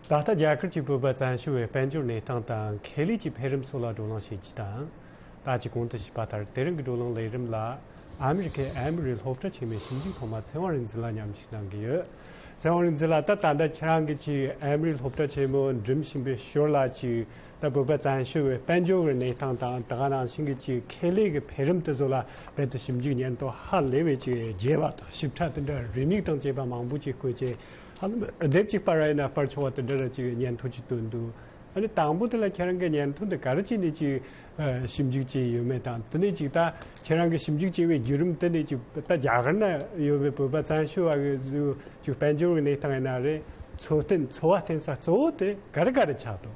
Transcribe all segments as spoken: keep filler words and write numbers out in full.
ད་ལྟ་རྒྱ་གར་གྱི་བོད་པ་བཙན་བྱོལ་བའི་དཔལ་འབྱོར་གནས་སྟངས་དང་ཁེ་ལས་ཀྱི་འཕེལ་རིམ་སོགས་ལ་བགྲོ་གླེང་བྱེད་རྒྱུ་དང་། ད་ཅི་གོང་དུ་ཞུས་པ་ལྟར། དེ་རིང་གི་བགྲོ་གླེང་ལས་རིམ་ལ་ཨ་མི་རི་ཀའི་ཨེ་མོ་རི་སློབ་གྲྭ་ཆེན་མོའི་ཞིབ་འཇུག་སློབ་མ་ཚེ་དབང་རིག་འཛིན་ལགས་མཉམ་ཞུགས་གནང་གི་ཡོད། ཚེ་དབང་རིག་འཛིན་ལགས། ད་ད་ལྟ་ཁྱེད་རང་གིས་ཅིག་ཨེ་མོ་རི་སློབ་གྲྭ་ཆེན་མོ་འགྲིམ་བཞིན་པའི་ཞོར་ལ། ཅིག་ད་བོད་པ་བཙན་བྱོལ་བའི་དཔལ་འབྱོར་གྱི་གནས་སྟངས་དང་། ད་ག་ནང་བཞིན་གྱི་ཅིག་ཁེ་ལས་ཀྱི་འཕེལ་རིམ་དེ་ཚོ་ལ་རྦད་དེ་ཞིབ་འཇུག་སྙན་ཐོ་ཧ་ལས་པའི་ཅིག་རྒྱས་པ་དང་ཞིབ་ཕྲ་དེ་འདྲ་རེའུ་མིག་དང་བཅས་པ་མང་པོ་ཅིག་བཀོད་རྗེས། ཧ་ལམ་དེབ་ཅིག་པར་བ་ཡིན་ན་པར་ཆོག་པ་དེ་འདྲ་ལ་ཅིག་སྙན་ཐོ་ཅིག་བཏོན་འདུག་ཨ་ནི་དང་པོ་དེ་ལ་ཁྱེད་རང་གི་སྙན་ཐོ་འདི་ག་རེ་བྱས་ནས་ཅིག་ཨ་ཞིབ་འཇུག་བྱས་ཡོད་མེད་དང་། དེ་ནས་ཅིག་ད་ཁྱེད་རང་གི་ཞིབ་འཇུག་བྱས་པའི་བརྒྱུད་རིམ་དེ་ནས་ཅིག་ད་རྒྱ་གར་ན་ཡོད་པའི་བོད་པ་བཙན་བྱོལ་བ་གི་ཅིག་དཔལ་འབྱོར་གྱི་གནས་སྟངས་ཡིན་ན་རེད། འཚོ་རྟེན་འཚོ་བ་བརྟེན་ས་གཙོ་བོ་དེ་ག་རེ་ག་རེ་ཆགས་འདུག་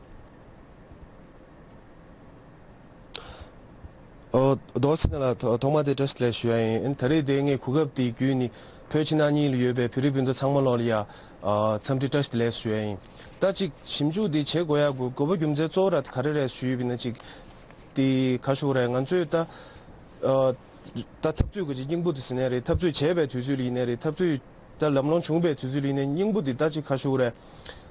ཨོ། རྡོ་སེ་ལ་ཐོག་མ་དེ་བཀྲ་ཤིས་བདེ་ལེགས་ཞུ་ཡ་ཡིན། ད་རེས་དེ་ངས་གོ་སྐབས་དེ་བརྒྱུད་ནས་བོད་ཕྱི་ནང་གཉིས་ལ་ཡོད་པའི་བོད་རིགས་སྤུན་ཟླ་ཚང་མ་ལོག་ལ་ཡ་འཚམས་འདྲི་བཀྲ་ཤིས་བདེ་ལེགས་ཞུ་ཡ་ཡིན། ད་ཅིག་ཞིབ་འཇུག་དེ་བྱེད་དགོས་ཡ་དགོས་དགོས་པ་རྒྱུ་མཚན་གཙོ་བོ་ར་ག་རེ་རེད་ཞུས་པ་ཡིན་ན། ཅིག་དེ་ག་ཞུ་དགོས་རེད། ང་ཚོས་ད་ད་འཐབ་རྩོད་ཀྱི་ཅིག་སྙིང་པོ་དེ་ཟེར་ནའི་རེད། འཐབ་རྩོད་བྱས་པའི་དུས་ཚོད་ལ་ཡིན་ནའི་རེད། འཐབ་རྩོད་ད་ལམ་ལྷོང་བྱུང་བའི་དུས་ཚོད་ལ་ཡིན་ནའི་སྙིང་པོ་དེ་ད་ཅིག་ག་ཞུ་དགོས་རེད།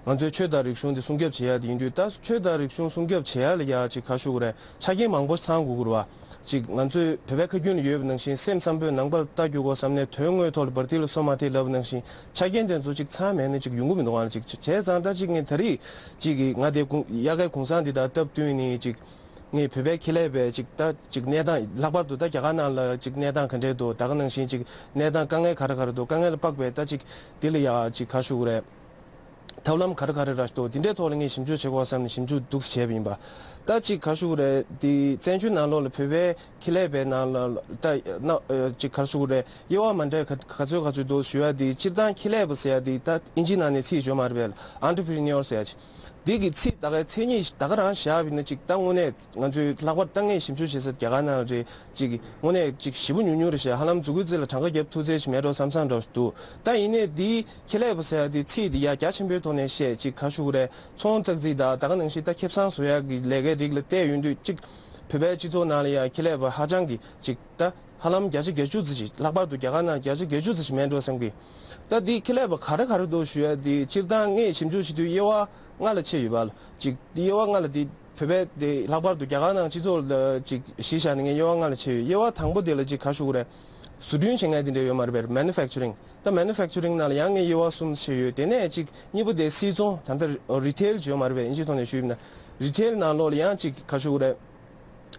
ང་ཚོའི་ཆོས་དང་རིག་གཞུང་དེ་སྲུང་སྐྱོབ་བྱེད་ཡ་དེ་ཡིན་དུས། ད་ཆོས་དང་རིག་གཞུང་སྲུང་སྐྱོབ་བྱེད་ཡ་ལ་ཡ་ཅིག་ག་ཞུ་དགོས་རེད། ཆ་རྐྱེན་མང་པོ་ཚང་དགོས་ཀྱི་རེད་བ། ཅིག་ང་ཚོའི་བོད་པའི་ཁ་རྒྱུན་ལ་ཡོད་པ་ནང་བཞིན། སེམས་བསམ་པའི་ནང་པར་རྟ་རྒྱུག་གོ་བསམ་ནས་དོན་དངོས་ཐོག་ལ་བར་ཐིག་ལ་སོ་མ་ཐིག་ལབ་པ་ནང་བཞིན། ཆ་རྐྱེན་དེ་ཚོ་ཅིག་ཚང་མེད་ན་ཅིག་ཡོང་གི་མི་འདུག་ཨ། ཅིག་བྱས་ཙང་ད་ཅིག་ངས་ད་རེས་ཅིག་གི་ང་དེ་དབྱར་ཁའི་གུང་སེང་འདི་དང་སྟབས་བསྟུན་ནས་ཅིག་ངས་བོད་པའི་ཁེ་ལས་པའི་ཅིག་ད་ཅིག་གནས་སྟངས། ལྷག་པར་དུ་ད་རྒྱ་གར་ནང་ལ་ཅིག་གནས་སྟངས་ག་འདྲས་འདུག་ད་ག་ནང་བཞིན་ཅིག་གནས་སྟངས་དཀའ་ངལ་ག་རེ་ག་རེ་འདུག་དཀའ་ངལ་ལ་དཔག་པའི་ད་ཅིག་དེ་ལ་ཡ་ཅིག་ག་ཞུ་དགོས་རེད། ཐབས་ལམ་ག་རེ་ག་རེ་རག་འདུག་དེ་འདྲའི་ཐོག་ལ་ངས་ཞིབ་འཇུག་བྱེད་དགོས་བསམ་ནས་ཞིབ་འཇུག་འདུག་སེ་བྱས་པ་ཡིན་པ། ད་ཅིག་ག་ཞུ་དགོས་རེད། དེ་བཙན་བྱོལ་ནང་ལོགས་ལ་བོད་པའི་ཁེ་ལས་པའི་ནང་ལ་ད་ན་ཅིག་ག་ཞུ་དགོས་རེད། དབྱེ་བ་མ་འདྲ་ག་ག་ཚོད་ག་ཚོད་འདུག་ཞུ་ཡ་དེ། སྤྱིར་བཏང་ཁེ་ལས་པ་ཟེར་ཡ་དེ་ད་ཨིན་ཇི་ནང་ནས་ཚིག་བརྗོད་མ་རེད་པས། Entrepreneur ཟེར་ཡ་ཅིག་འདི་གི་ཚིག་ད་གའི་མཚན་ཉིད་ད་ག་རང་བཞག་པ་ཡིན་ན། ཅིག་ད་དངོས་གནས་ང་ཚོའི་ལྷག་པར་ད་ངས་ཞིབ་འཇུག་བྱེད་ས་རྒྱ་གར་ནང་རེད། ཅིག་དངོས་གནས་ཅིག་ཞེ་པོ་ཉུང་ཉུང་རེད་ཤག་ཧ་ལམ་མཛུ་གུའི་རྩེ་ལ་གྲངས་ཀ་རྒྱབ་ཐུབ་ཚད་ཅིག་མེད་འགྲོ་བསམ་བསམ་འདྲ་ཞིག་འདུག་ད་ཡིན་ནའི་འདིའི་ཁེ་ལས་པ་ཟེར་ཡ་འདི་ཚིག་འདི་ཡ་རྒྱ་ཆེན་པོའི་ཐོག་ནས་བཤད། ཅིག་ག་ཞུ་དགོས་རེད། ཚོང་ཙག་ཙིག་དང་ད་ག་ནང་བཞིན་ད་ཁེ་བཟང་བཟོ་ཡ་གི་ལས་ཀའི་རིགས་ལ་བལྟས་ཡོང་དུས། ཅིག་བོད་པའི་སྤྱི་ཚོགས་ནང་ལ་ཡ་ཁེ་ལས་པ་ཧ་ཅང་གི་ཅིག་ད་ཧ་ལམ་བརྒྱ་ཆ་བརྒྱད་ཅུ་ཙམ་ཞིག་ལྷག་པར་དུ་རྒྱ་གར་ནང་བརྒྱ་ཆ་བརྒྱད་ཅུ་ཙམ་ཞིག་མེད་འགྲོ་བསམ་གི། ད་འདི་ཁེ་ལས་པ་ག་རེ་ག་རེ་འདུག་ཞུ་ཡ་འདི། སྤྱིར་བཏང་ངས་ཞིབ་འཇུག་བྱེད་དུས་དབྱེ་བ་ལྔ་ལ་ཕྱེ་ཡོད་པ་ལ། ཅིག་འདི་དབྱེ་བ་ལྔ་ལ་འདི་བོད་པའི་དེ་ལྷག་པར་དུ་རྒྱ་གར་ནང་སྤྱི་ཚོགས་ལ་ཅིག་གཞི་བཞག་ནས་ངས་དབྱེ་བ་ལྔ་ལ་ཕྱེ་ཡོད། དབྱེ་བ་དང་པོ་དེ་ལ་ཅིག་ག་ཞུ་དགོས་རེད། བཟོ་སྐྲུན་བྱེད་མཁན་དེ་འདྲ་ཡོད་མ་རེད་པས། Manufacturing། ད་Manufacturing་ནང་ལ་ཡང་ངས་དབྱེ་བ་གསུམ་ཕྱེ་ཡོད། དེ་ནས་ཅིག་གཉིས་པ་དེ་སིལ་ཚོང་། ད་ལྟ་Retail་ཡོད་མ་རེད་པས། ཨིན་ཇིའི་ཐོག་ནས་ཞུས་ཡིན་ན། Retail་ནང་ལོགས་ལ་ཡང་ཅིག་ག་ཞུ་དགོས་རེད།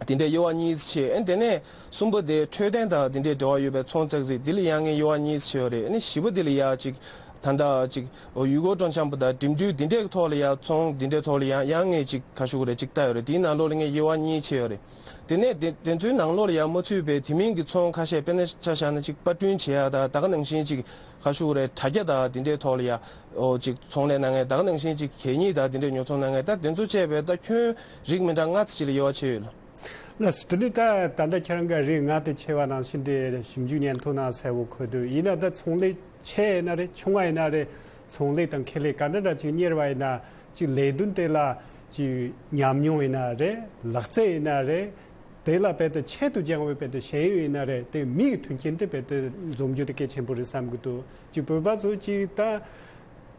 དེ་འདྲའི་དབྱེ་བ་གཉིས་ཕྱེ། ཨ་ནི་དེ་ནས་གསུམ་པ་དེ་འཕྲོད་བསྟེན་དང་དེ་འདྲའི་འབྲེལ་བ་ཡོད་པའི་ཚོང་ཙག་ཙིག་འདི་ལ་ཡང་ངས་དབྱེ་བ་གཉིས་ཕྱེ་ཡོད་རེད། ཨ་ནི་བཞི་པ་འདི་ལ་ཡ་ཅིག་ད་ལྟ་ཅིག་ཡུལ་སྐོར་སྤྲོ་འཆམ་པ་དང་འགྲིམ་འགྲུལ་འདི་འདྲའི་ཐོག་ལ་ཡ། ཚོང་འདི་འདྲའི་ཐོག་ལ་ཡང་ཡང་ངས་ཅིག་ག་ཞུ་དགོས་རེད། ཅིག་ལྟ་ཡོད་རེད། དེའི་ནང་ལོགས་ལ་ངས་དབྱེ་བ་གཉིས་ཕྱེ་ཡོད་རེད། དེ་ནས་དེ་དེ་ཚོའི་ནང་ལོགས་ལ་ཡང་མ་ཚུད་པའི་དེ་མིན་གྱི་ཚོང་ཁ་ཤས། དཔེར་ན་ཆ་བཞག་ན་ཅིག་པར་སྐྲུན་བྱེད་ཡ་དང་ད་ག་ནང་བཞིན་ཅིག་ག་ཞུ་དགོས་རེད། དྲ་རྒྱ་དང་དེ་འདྲའི་ཐོག་ལ་ཡ། ཨོ་ཅིག་ཚོང་ལས་གནང་མཁན། ད་ག་ནང་བཞིན་ཅིག་གད་སྙིགས་དང་དེ་འདྲའི་ཉོ་ཚོང་གནང་མཁན། ད་དེ་ཚོ་བཅས་པའི་ད་ཁྱོན་རིགས་མི་འདྲ་ལྔ་ཙམ་ཅིག་ལ་དབྱེ་བ་ཕྱེ་ཡོད་ལ། ལགས་སོ། དེ་ནི་ད་ད་ལྟ་ཁྱེད་རང་གིས་རིགས་ལྔ་དེ་ཕྱེ་བ་ནང་བཞིན་དེ་ཞིབ་འཇུག་སྙན་ཐོ་ནང་གསལ་པོ་འཁོད་འདུག་ཡིན་ན་ད་ཚོང་ལས་ཆེ་ཡིན་ན་རེད། ཆུང་བ་ཡིན་ན་རེད། ཚོང་ལས་དང་ཁེ་ལས་ག་འདྲ་འདྲ་ཅིག་གཉེར་བ་ཡིན་ན། ཅིག་ལས་དོན་དེ་ལ་ཅིག་ཉམས་མྱོང་ཡིན་ན་རེད། ལག་རྩལ་ཡིན་ན་རེད། དེ་ལ་རྦད་དེ་ཆེད་དུ་སྦྱངས་པའི་རྦད་དེ་ཤེས་ཡོན་ཡིན་ན་རེད། དེ་མིའི་མཐུན་རྐྱེན་དེ་རྦད་དེ་འཛོམས་རྒྱུ་དེ་གལ་ཆེན་པོ་རེད་བསམ་གྱི་འདུག་ཅིག་བོད་པ་ཚོ་ཅིག་ད་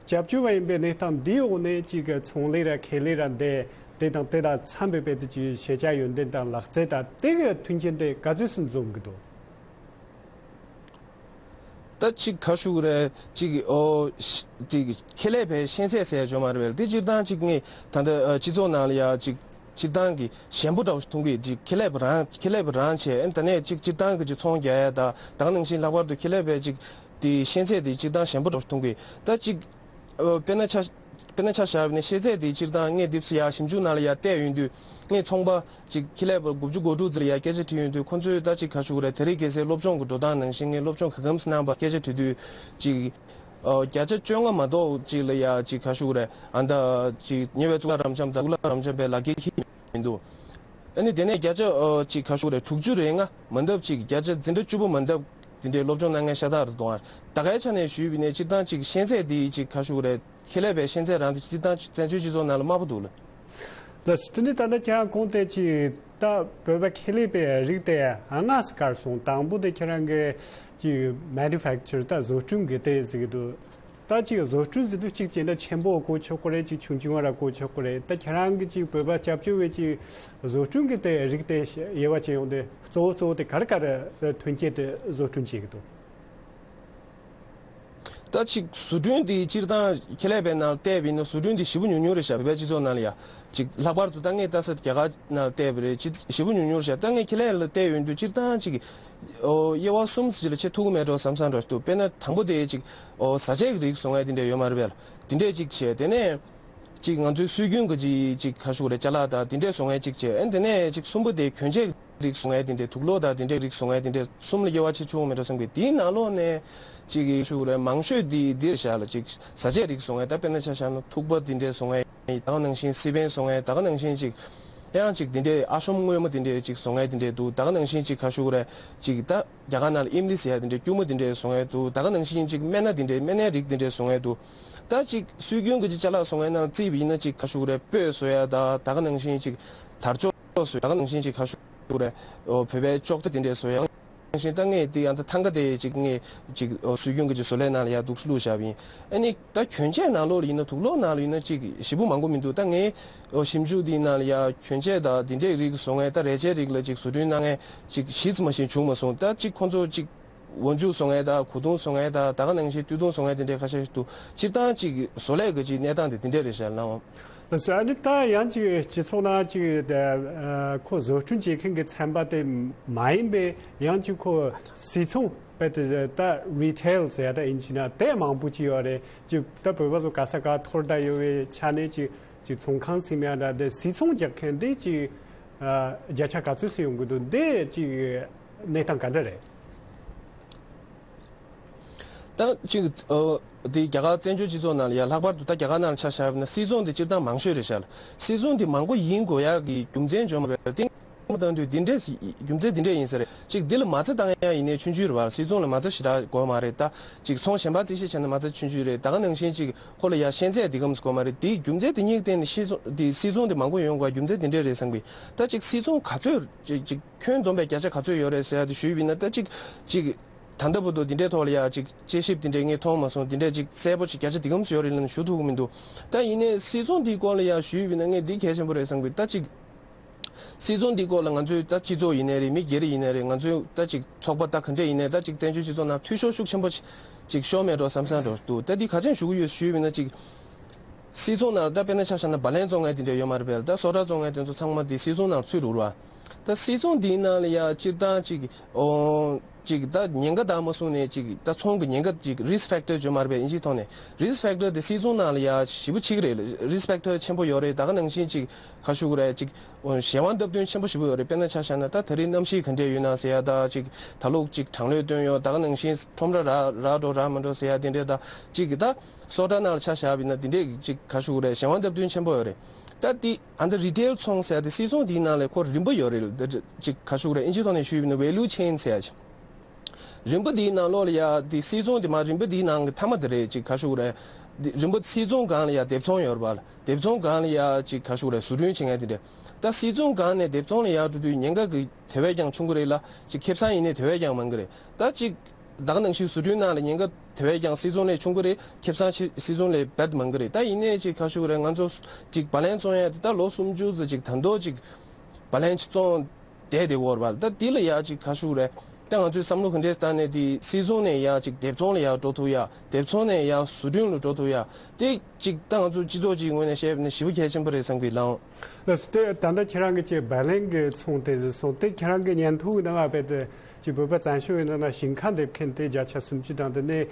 སྐྱབས་བཅོལ་བ་ཡིན་པའི་གནས་སྟངས་འདིའི་འོག་ནས་ཅིག་ཚོང་ལས་ར་ཁེ་ལས་ར་འདི་དེ་དང་དེ་དང་འཚམ་པའི་རྦད་དེ་ཅིག་ཤེས་བྱ་ཡོན་ཏན་དང་ལག་རྩལ་དང་དེ་གི་མཐུན་རྐྱེན་དེ་ག་ཚོད་ཙམ་འཛོམས་ཀྱི་འདུག་ད་ཅིག་ག་ཞུ་དགོས་རེད། ཅིག་ཨོ་ཅིག་ཁེ་ལས་པའི་ཤེས་ཚད་ཟེར་ཡ་ཡོད་མ་རེད་པས། དེ་སྤྱིར་བཏང་ཅིག་ངས་ད་ལྟ་སྤྱི་ཚོགས་ནང་ལ་ཡ་ཅིག་སྤྱིར་བཏང་གི་ཞན་པོ་འདྲ་བོ་ཞིག་མཐོང་གི། ཅིག་ཁེ་ལས་པ་རང་ཁེ་ལས་པ་རང་བྱས། ཨ་ནི་ད་ནས་ཅིག་སྤྱིར་བཏང་གི་ཅིག་ཚོང་རྒྱག་ཡ་ད་ད་ག་ནང་བཞིན་ལྷག་པར་དུ་ཁེ་ལས་པའི་ཅིག་དེ་ཤེས་ཚད་དེ་སྤྱིར་བཏང་ཞན་པོ་འདྲ་བོ་ཞིག་མཐོང་གི། ད་ཅིག་ཨོ་དཔེར་ན་ཆ་དཔེར་ན་ཆ་བཞག་པ་ཡིན་ན། ཤེས་ཚད་དེ་སྤྱིར་བཏང་ངས་དེབ་སི་ཡ་ཞིབ་འཇུག་ནང་ལ་ཡ་བལྟས་ཡོང་དུས། ངས་ཚོང་པ་ཅིག་ཁེ་ལས་པ་དགུ་བཅུ་གོ་དྲུག་ཙམ་ལ་ཡ་སྐད་ཆ་དྲིས་ཡོང་དུས། ཁོ་ཚོས་ད་ཅིག་ག་ཞུ་དགོས་རེད། དེ་རིང་ཁ་སང་སློབ་སྦྱོང་གི་འགྲོ་སྟངས་ནང་བཞིན། ངས་སློབ་སྦྱོང་ག་གམ་སེ་གནང་བ་སྐད་ཆ་དྲིས་དུས། ཅིག་ཨོ་བརྒྱ་ཆ་བཅོ་ལྔ་མ་གཏོགས་ཅིག་ལ་ཡ་ཅིག་ག་ཞུ་དགོས་རེད། ཨ་ད་ཅིག་ཉེ་བའི་གཙུག་ལག་རབ་འབྱམས་དང་གཙུག་ལག་རབ་འབྱམས་པའི་ལག་འཁྱེར་འཁྱེར་མི་འདུག་ཨ་ནི་དེ་ནས་བརྒྱ་ཆ་ཨོ་ཅིག་ག་ཞུ་དགོས་རེད། དྲུག་ཅུ་རེ་ལྔ་མ་འདབ་ཅིག་བརྒྱ་ཆ་འཛིན་གྲྭ་བཅུ་པ་མ་འདབ་དེ་འདྲའི་སློབ་སྦྱོང་གནང་མཁན་ཤ་སྟག་རེད་འདུག་ཨ། ད་གའི་ཆ་ནས་ཞུས་པ་ཡིན་ན། སྤྱིར་བཏང་ཅིག་ཤེས་ཚད་དེ་ཅིག་ག་ཞུ་དགོས་རེད། ཁེ་ལས་པའི་ཤེས་ཚད་རང་དེ་སྤྱིར་བཏང་བཙན་བྱོལ་སྤྱི་ཚོགས་ནང་ལ་དམའ་པོ་འདུག་ལ། ལགས་སོ། དེ་ནི་ད་ལྟ་ཁྱེད་རང་གོང་དེ་ཅིག་ད་བོད་པ་ཁེ་ལས་པའི་རིགས་དེ་ལྔ་ཙམ་བཀར་སོང་། དང་པོ་དེ་ཁྱེད་རང་གི་ཅིག་Manufacture། ད་བཟོ་སྐྲུན་གྱི་དེ་ཟེར་གྱི་འདུག་ད་ཅིག་བཟོ་སྐྲུན་ཟེར་དུས་གཅིག་བྱས་ན་ཆེན་པོ་བཀོལ་ཆོག་གི་རེད། ཅིག་ཆུང་ཆུང་བ་ར་བཀོལ་ཆོག་གི་རེད། ད་ཁྱེད་རང་གི་ཅིག་བོད་པ་སྐྱབས་བཅོལ་བའི་ཅིག་བཟོ་སྐྲུན་གྱི་དེ་རིགས་དེ་དབྱེ་བ་ཕྱེ་ཡོང་དུས་གཙོ་བོ་གཙོ་བོ་དེ་ག་རེ་ག་རེ་ཐོན་སྐྱེད་དེ་བཟོ་སྐྲུན་བྱེད་ཀྱི་འདུག་ད་ཅིག་བཟོ་སྐྲུན་དེ་སྤྱིར་བཏང་ཁེ་ལས་པའི་ནང་བལྟས་པ་ཡིན་ན་བཟོ་སྐྲུན་དེ་ཞེ་པོ་ཉུང་ཉུང་རེད་ཤག་བོད་པའི་སྤྱི་ཚོགས་ནང་ལ་ཡ། ཅིག་ལྷག་པར་དུ་ད་ངས་ལྟ་ས་རྒྱ་གར་ནང་བལྟས་པ་རེད། ཅིག་ཞེ་པོ་ཉུང་ཉུང་རེད་ཤག་ད་ངས་ཁེ་ལས་ལ་བལྟས་ཡོང་དུས་སྤྱིར་བཏང་ཅིག་ཨོ་དབྱེ་བ་གསུམ་ཅིག་ལ་ཕྱེ་ཐུབ་ཀྱི་མེད་འགྲོ་བསམ་བསམ་འགྲོ་འདུག་དཔེར་ན་དང་པོ་དེ་ཅིག་ཨོ་བཟའ་ཆས་ཀྱི་རིགས་བཟོ་མཁན་དེ་འདྲ་ཡོད་མ་རེད་པས། དེ་འདྲས་ཅིག་བྱས། དེ་ནས་ཅིག་ང་ཚོའི་སྲོལ་རྒྱུན་གྱི་ཅིག་ཅིག་ག་ཞུ་དགོས་རེད། ཅ་ལག་དང་དེ་འདྲས་བཟོ་མཁན་ཅིག་བྱས། ཨ་དེ་ནས་ཅིག་གསུམ་པོ་དེ་གྱོན་ཆས་རིགས་བཟོ་མཁན་དེ་འདྲས། དུག་ལོག་དང་དེ་འདྲས་རིགས་བཟོ་མཁན་དེ་འདྲས། གསུམ་ལ་དབྱེ་བ་ཕྱེ་ཆོག་མེད་འགྲོ་བསམ་གི། དེའི་ནང་ལོགས་ནས་ཅིག་གི་ཞུ་དགོས་རེད། མང་ཤོས་དེ་འདིར་བཞག་ལ་ཅིག་བཟའ་ཆས་རིགས་བཟོ་མཁན། ད་དཔེར་ན་ཆ་བཞག་ན་ཐུག་པ་དེ་འདྲས་བཟོ་མཁན། ད་ག་ནང་བཞིན་སི་པན་བཟོ་མཁན། ད་ག་ནང་བཞིན་ཅིག་ཡང་ཅིག་དེ་འདྲས་ཨ་ཤོམ་སྔོན་མོ་དེ་འདྲས་ཅིག་བཟོ་མཁན་དེ་འདྲས་འདུག་ད་ག་ནང་བཞིན་ཅིག་ག་ཞུ་དགོས་རེད། ཅིག་ད་རྒྱ་གར་ནང་ལ་ཨིམ་ལི་ཟེར་ཡ་དེ་འདྲས་སྐྱུར་མོ་དེ་འདྲས་བཟོ་མཁན་འདུག་ད་ག་ནང་བཞིན་ཅིག་སྨན་སྣ་དེ་འདྲས། སྨན་སྣའི་རིགས་དེ་འདྲས་བཟོ་མཁན་འདུག་ད་ཅིག་སྲོལ་རྒྱུན་གྱི་ཅིག་ཅ་ལག་བཟོ་མཁན་ནང་བརྩིས་པ་ཡིན་ན་ཅིག་ག་ཞུ་དགོས་རེད། སྤོས་བཟོ་ཡ་ད་ད་ག་ནང་བཞིན་ཅིག་དར་ལྕོག་བཟོ་ཡ། ད་ག་ནང་བཞིན་ཅིག་ག་ཞུ་དགོས་རེད། ཨོ་བོད་པའི་ཅོག་ཙེ་དེ་འདྲས་བཟོ་ཡ། ནང་བཞིན་ད་ངས་དེ་ཡང་ད་ཐང་ག་དེ་ཅིག་ངས་ཅིག་ཨོ་སྲོལ་རྒྱུན་གྱི་ཅིག་བཟོ་ལས་ནང་ལ་ཡ་འདུག་བླུགས་བཞག་པ་ཡིན། ཨ་ནི་ད་གྱོན་ཆས་ནང་ལོགས་ལ་ཡིན་ན། དུག་ལོག་ནང་ལ་ཡིན་ན་ཅིག་ཞེ་པོ་མང་པོ་མི་འདུག་ད་ངས་ཨོ་ཞིབ་འཇུག་དེའི་ནང་ལ་ཡ་གྱོན་ཆས་དང་དེ་འདྲས་རིགས་བཟོ་མཁན། ད་རས་ཆས་རིགས་ལ་ཅིག་བཟོ་སྐྲུན་གནང་མཁན་ཅིག་གཞི་མ་ཞིག་བྱུང་མ་སོང་། ད་ཅིག་ཁོང་ཚོ་ཅིག་འོག་འཇུག་བཟོ་མཁན་དང་། གོས་ཐུང་བཟོ་མཁན་དང་། ད་ག་ནང་བཞིན་སྟོད་ཐུང་བཟོ་མཁན་དེ་འདྲས་ཁ་ཤས་ཤིག་འདུག་སྤྱིར་བཏང་ཅིག་བཟོ་ལས་ཀྱི་ཅིག་གནས་སྟངས་དེ་དེ་འདྲས་རེད་ཤག་ལགས། ལགས་སོ། ཨ་ནི་ད་ཡང་ཅིག་སྤྱི་ཚོགས་ནང་ཅིག་ད་ཁོ་བཟོ་སྐྲུན་བྱེད་མཁན་གྱི་ཚན་པ་དེ་མ་ཡིན་པའི་ཡང་ཅིག་ཁོ་སིལ་ཚོང་། དཔེ་དེ་ད་རི་ཊེལ་ཟེར་ཡ་ད་ཨིན་ཇི་ནང་དེ་མང་པོ་ཅིག་ཡོད་རེད། ཅིག་ད་བོད་པ་ཚོ་ག་ས་ག་འཐོར་བསྡད་ཡོད་པའི་ཆ་ནས་ཅིག་ཅིག་ཚོང་ཁང་ཟེར་ཡ་འདྲ་དེ་སིལ་ཚོང་རྒྱག་མཁན་དེ་ཅིག་ཨ་བརྒྱ་ཆ་ག་ཚོད་ཙམ་ཡོང་གི་འདུག་དེ་ཅིག་གནས་སྟངས་ག་འདྲ་རེད། ད་ཅིག་ཨོ་དེ་རྒྱ་གར་བཙན་བྱོལ་སྤྱི་ཚོགས་ནང་ལ་ཡ། ལྷག་པར་དུ་ད་རྒྱ་གར་ནང་ལ་ཆ་བཞག་པ་ན་སིལ་ཚོང་དེ་སྤྱིར་བཏང་མང་ཤོས་རེད་ཤག་སིལ་ཚོང་དེ་མང་པོ་ཡིན་དགོས་ཡག་གི་རྒྱུ་མཚན་བརྗོད་མ་རེད། སྟེང་མ་བཏང་དུས་འདི་འདྲས་རྒྱུ་མཚན་འདི་འདྲས་ཡིན་ས་རེད། ཅིག་འདི་ལ་མ་རྩ་བཏང་ཡ་ཡིན་ནའི་ཆུང་ཆུང་རེད་པ། སིལ་ཚོང་ལ་མ་རྩ་ཞེ་དྲག་དགོས་མ་རེད། ད་ཅིག་ཚོང་གཞན་པ་རྩིས་བཤེར་བྱས་ན་མ་རྩ་ཆུང་ཆུང་རེད། ད་ག་ནང་བཞིན་ཅིག་ཁོ་ལ་ཡ་ཤན་ཚད་འདི་གམ་དགོས་མ་རེད། དེའི་རྒྱུ་མཚན་དེ་གཉིས་བརྟེན་ནས་སིལ་ཚོང་དེ་སིལ་ཚོང་དེ་མང་པོ་ཡོང་དགོས་རྒྱུ་མཚན་དེ་འདྲས་རེད་བསམ་གི། ད་ཅིག་སིལ་ཚོང་ག་ཚོད་ཅིག་ཅིག་ཁྱོན་བསྡོམས་པའི་བརྒྱ་ཆ་ག་ཚོད་ཡོད་རེད་ཟེར་ཡ་དེ་ཞུས་པ་ཡིན་ན། ད་ཅིག་ཅིག་ད་ལྟ་བར་དུ་འདི་འདྲའི་ཐོག་ལ་ཡ་ཅིག་དཔྱད་ཞིབ་འདི་འདྲའི་ངས་མཐོང་མ་སོང་། འདི་འདྲའི་ཅིག་གསལ་པོ་ཅིག་བརྒྱ་ཆ་འདི་གམ་ཞིག་ཡོད་རེད་ལབ་ནས་ཞུ་ཐུབ་ཀྱི་མི་འདུག་ད་ཡིན་ནའི་སིལ་ཚོང་འདིའི་སྐོར་ལ་ཡ་ཞུས་པ་ཡིན་ན་ངས་འདི་གལ་ཆེན་པོ་རེད་བསམ་གི། ད་ཅིག་སིལ་ཚོང་འདིའི་སྐོར་ལ་ང་ཚོའི་ད་སྤྱི་ཚོགས་ཡིན་ནའི་རེད། མི་སྒེར་ཡིན་ནའི་རེད། ང་ཚོའི་ད་ཅིག་ཚོགས་པ་ད་ག་འདྲས་ཡིན་ནའི། ད་ཅིག་བཙན་བྱོལ་སྤྱི་ཚོགས་ནང་འཐུས་ཤོར་ཤུགས་ཆེན་པོ་ཅིག་ཤོར་མེད་འགྲོ་བསམ་བསམ་འགྲོ་འདུག་ད་འདི་ག་ཅན་ཞུ་གི་ཡོད་ཞུས་པ་ཡིན་ན། ཅིག་སིལ་ཚོང་ནང་ད་དཔེར་ན་ཆ་བཞག་ན་བ་ལན་བཙོང་མཁན་དེ་འདྲ་ཡོད་མ་རེད་པས། ད་སོ་ཊ་བཙོང་མཁན་དེ་ཚོ་ཚང་མ་དེ་སིལ་ཚོང་ནང་ཚུད་འགྲོ་ར། ད་སིལ་ཚོང་འདིའི་ནང་ལ་ཡ་སྤྱིར་བཏང་ཅིག་ཨོ་ཅིག་ད་ཉེན་ཁ་དང་མ་སོང་ནས་ཅིག་ད་ཚོང་གི་ཉེན་ཁ་ཅིག་རིསི་ཕེག་ཊར་བརྗོད་མ་རེད་པས། ཨིན་ཇིའི་ཐོག་ནས། རིསི་ཕེག་ཊར་དེ་སིལ་ཚོང་ནང་ལ་ཡ་ཞེ་པོ་ཆེ་གི་རེད། རིསི་ཕེག་ཊར་ཆེན་པོ་ཡོད་རེད། ད་ག་ནང་བཞིན་ཅིག་ག་ཞུ་གི་རེད། ཅིག་ཨོ་གཞན་དབང་སྟབས་བསྟུན་ཆེན་པོ་ཞེ་པོ་ཡོད་རེད། དཔེར་ན་ཆ་བཞག་ན་ད་ད་རེས་གནམ་གཤིས་ག་འདྲས་ཡོད་ན་ཟེར་ཡ། ད་ཅིག་ད་ལོ་ཅིག་གྲང་ལྷོད་སྟོན་ཡོད། ད་ག་ནང་བཞིན་ཁྲོམ་ར་རག་རག་འགྲོ་རག་མ་འགྲོ་ཟེར་ཡ་དེ་འདྲས། ད་ཅིག་ད་སོ་ཊ་ནང་ལ་ཆ་བཞག་པ་ཡིན་ན་དེ་འདྲས་ཅིག་ག་ཞུ་གི་རེད། གཞན་དབང་སྟབས་བསྟུན་ཆེན་པོ་ཡོད་རེད། ད་དེ་ཨ་ད་རི་ཊེལ་ཚོང་ཟེར་ཡ་དེ་སིལ་ཚོང་དེའི་ནང་ལ་ཁོ་རིམ་པ་ཡོད་རེད། ད་ཅིག་ག་ཞུ་གི་རེད། ཨིན་ཇིའི་ཐོག་ནས་ཞུས་པ་ཡིན་ན་ཝེ་ལུ་ཆེན་ཟེར་ཡ་ཅིག་རིམ་པ་འདིའི་ནང་ལོགས་ལ་ཡ་དེ་སིལ་ཚོང་དེ་མ་རིམ་པ་འདིའི་ནང་གི་མཐའ་མ་དེ་རེད། ཅིག་ག་ཞུ་གི་རེད། འདི་རིམ་པ་སིལ་ཚོང་སྒང་ལ་ཡ་སྡེབ་ཚོང་ཡོད་རེད་པ། སྡེབ་ཚོང་སྒང་ལ་ཡ་ཅིག་ག་ཞུ་གི་རེད། བཟོ་སྐྲུན་བྱེད་མཁན་དེ་འདྲ། ད་སིལ་ཚོང་སྒང་ནས་སྡེབ་ཚོང་ལ་ཡ་འགྲོ་དུས་ཉེན་ཁ་གི་དེ་བས་ཀྱང་ཆུང་གི་རེད་ལ། ཅིག་ཁེ་བཟང་ཡིན་ནའི་དེ་བས་ཀྱང་མང་གི་རེད། ད་ཅིག་ད་ག་ནང་བཞིན་བཟོ་སྐྲུན་ནང་ལ་ཉེན་ཁ་དེ་བས་ཀྱང་སིལ་ཚོང་ལས་ཆུང་གི་རེད། ཁེ་བཟང་ཆེ་སིལ་ཚོང་ལས་རྦད་མང་གི་རེད། ད་ཡིན་ནའི་ཅིག་ག་ཞུ་གི་རེད། ང་ཚོ་ཅིག་བ་ལན་བཙོང་ཡ་དེ་ད་ལོ་སུམ་ཅུ་ཙམ་ཅིག་ད་དུང་ཅིག་བ་ལན་ཅིག་བཙོང་བསྡད་དེ་འོར་བ། ད་འདི་ལ་ཡ་ཅིག་ག་ཞུ་རེད། ད་ང་ཚོས་བསམ་བློ་ག་འདྲས་བཏང་ནས་དེ་སིལ་ཚོང་ནས་ཡ་ཅིག་སྡེབ་ཚོང་ལ་ཡ་འགྲོ་ཐུབ་ཡ། སྡེབ་ཚོང་ནས་ཡ་བཟོ་སྐྲུན་ལ་འགྲོ་ཐུབ་ཡ། དེ་ཅིག་ད་ང་ཚོ་སྤྱི་ཚོགས་ཀྱི་ངོས་ནས་བཤད་ན་ཞེ་པོ་གལ་ཆེན་པོ་རེད་བསམ་གི་ལགས། ལགས་སོ། དེ་ད་ལྟ་ཁྱེད་རང་གི་ཅིག་བ་ལན་གྱི་ཚོང་དེ་ཟེར་སོང་། དེ་ཁྱེད་རང་གི་སྙན་ཐོ་ནང་ང་བལ་དུ་ཅིག་བོད་པ་བཙན་བྱོལ་བའི་ནང་ན་ཞིང་ཁ་འདེབས་མཁན་དེ་བརྒྱ་ཆ་སུམ་ཅུ་དང་། དེ་ནས་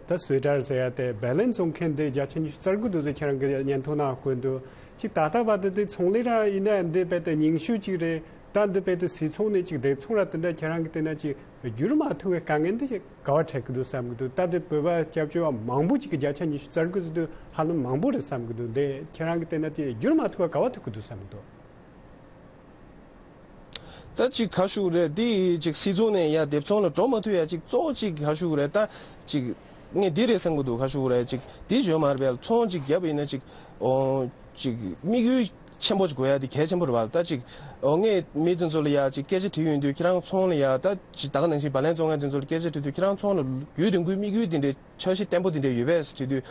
ད་སུའེ་ཊར་ཟེར་ཡ་དེ་བ་ལན་བཙོང་མཁན་དེ་བརྒྱ་ཆ་ཉི་ཤུ་རྩ་དགུ་འདུག་ཟེར་ཁྱེད་རང་གི་སྙན་ཐོ་ནང་བཀོད་འདུག་ཅིག་ད་ལྟ་བར་དུ་དེ་ཚོང་ལས་རང་ཡིན་ན་འདི་བལ་དུ་ཉུང་ཤོས་ཅིག་རེད། ད་འདི་བལ་དུ་སིལ་ཚོང་ནས་ཅིག་སྡེབ་ཚོང་ར་དེ་འདྲ་ཁྱེད་རང་གི་བལྟས་ན་ཅིག་བསྒྱུར་མ་ཐུབ་པའི་དཀའ་ངལ་འདི་ག་བ་འཕྲད་ཀྱི་འདུག་བསམ་གྱི་འདུག་ད་ལྟ་བོད་པ་སྐྱབས་བཅོལ་བ་མང་པོ་ཅིག་གི་བརྒྱ་ཆ་ཉི་ཤུ་རྩ་དགུ་ཟེར་དུས་ཧ་ལམ་མང་པོ་རེད་བསམ་གྱི་འདུག་འདི་ཁྱེད་རང་གི་བལྟས་ན་དེ་བསྒྱུར་མ་ཐུབ་པ་ག་བ་ཐུག་གི་འདུག་བསམ་གྱི་འདུག་ད་ཅིག་ག་ཞུ་རེད། འདི་ཅིག་སིལ་ཚོང་ནས་ཡ་སྡེབ་ཚོང་ལ་འགྲོ་མ་ཐུབ་ཡ་ཅིག་གཙོ་བོ་ཅིག་ག་ཞུ་རེད། ད་ཅིག་ངས་འདི་རེད་བསམ་གྱི་འདུག་ག་ཞུ་རེད། ཅིག་འདི་བརྗོད་མ་རེད་པས། ཚོང་ཅིག་བརྒྱབ་ཡིན་ན་ཅིག་ཨོ་ཅིག་དམིགས་ཡུལ་ ཆེན་པོ་ཅིག་དགོས་ཡ་དེ་གལ་ཆེན་པོ་རེད་བ། ད་ཅིག་ཨོ་ངས་མི་དེ་ཚོ་ལ་ཡ་ཅིག་སྐད་ཆ་དྲིས་ཡོང་དུས་ཁྱེད་རང་ཚོང་ལ་ཡ་ད་ཅིག་ད་ག་ནང་བཞིན་བ་ལན་བཙོང་མཁན་དེ་ཚོ་ལ་སྐད་ཆ་དྲིས་དུས་ཁྱེད་རང་ཚོང་ལ་ཡོད་དེ་དགོས་དམིགས་ཡུལ་དེ་འདྲའི་འཆར་གཞི་བརྟན་པོ་དེ་འདྲ་ཡོད་པས་དྲིས་དུས།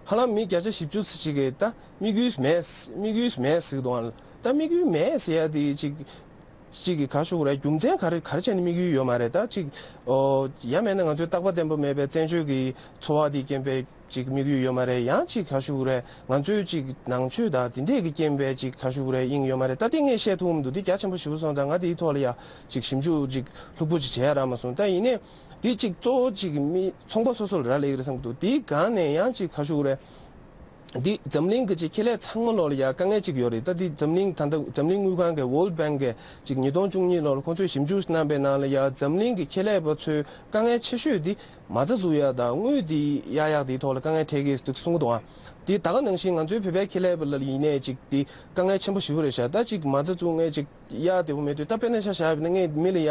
ཧ་ལམ་མི་བརྒྱ་ཆ་བཞི་བཅུ་ཙམ་ཅིག་གིས་ད་དམིགས་ཡུལ་མེད་དམིགས་ཡུལ་མེད་ཟེར་གི་འདུག་ཨ། ད་དམིགས་ཡུལ་མེད་ཟེར་ཡ་དེ་ཅིག་ཅིག་གི་ག་ཞུ་དགོས་རེད། རྒྱུ་མཚན་ག་རེ་ག་རེ་བྱས་ནས་དམིགས་ཡུལ་ཡོད་མ་རེད། ད་ཅིག་ཨོ་ཡང་མེད་ན་ང་ཚོའི་རྟག་པ་བརྟན་པོ་མེད་པའི་བཙན་བྱོལ་གྱི་འཚོ་བ་དེའི་རྐྱེན་པས་ཅིག་དམིགས་ཡུལ་ཡོད་མ་རེད། ཡང་ཅིག་ག་ཞུ་དགོས་རེད། ང་ཚོའི་ཅིག་ནང་ཆོས་དང་དེ་འདྲས་ཀྱི་རྐྱེན་པས་ཅིག་ག་ཞུ་དགོས་རེད། དབྱིངས་ཡོད་མ་རེད། ད་དེ་ངས་བཤད་ཐུབ་མི་འདུག་དེ་རྒྱ་ཆེན་པོ་ཞེ་པོ་སོང་ཙང་ང་དེའི་ཐོག་ལ་ཡ་ཅིག་ཞིབ་འཇུག་ཅིག་ལྷུག་པོ་ཅིག་བྱས་ཡ་རག་མ་སོང་། ད་ཡིན་ནའི་དེ་ཅིག་གཙོ་བོ་ཅིག་མི་ཚོང་པ་སོ་སོ་ལ་རག་ལས་ཀྱི་རེད་བསམ་གི་འདུག་དེའི་སྒང་ནས་ཡང་ཅིག་ག་ཞུ་དགོས་རེད། འདི་འཛམ་གླིང་གི་ཅིག་ཁེ་ལས་ཚང་མ་ལོག་ལ་ཡ་དཀའ་ངལ་ཅིག་ཡོད་རེད། ད་འདི་འཛམ་གླིང་ད་ལྟ་འཛམ་གླིང་དངུལ་ཁང་གི་World Bank གི་ཅིག་ཉིས་སྟོང་བཅུ་གཉིས་ལོར་ཁོང་ཚོས་ཞིབ་འཇུག་གནང་པའི་ནང་ལ་ཡ་འཛམ་གླིང་གི་ཁེ་ལས་པ་ཚོའི་དཀའ་ངལ་ཆེ་ཤོས་འདི་མ་རྩ་འཛུགས་ཡག་དང་དངུལ་འདི་གཡར་ཡག་འདིའི་ཐོག་ལ་དཀའ་ངལ་འཕྲད་ཀྱི་འདུག་གསུང་གི་འདུག་ཨ། འདི་ད་ག་ནང་བཞིན་ང་ཚོའི་བོད་པའི་ཁེ་ལས་པ་ལ་ཡིན་ནའི་ཅིག་འདི་དཀའ་ངལ་ཆེན་པོ་ཞེ་པོ་རེད་ཤག་ད་ཅིག་མ་རྩ་བཙུགས་མཁན་ཅིག་གཡར་བདེ་པོ་མེད་དུས། ད་དཔེར་ན་ཆ་བཞག་པ་ཡིན་ན་ངས་མི་ལ་ཡ་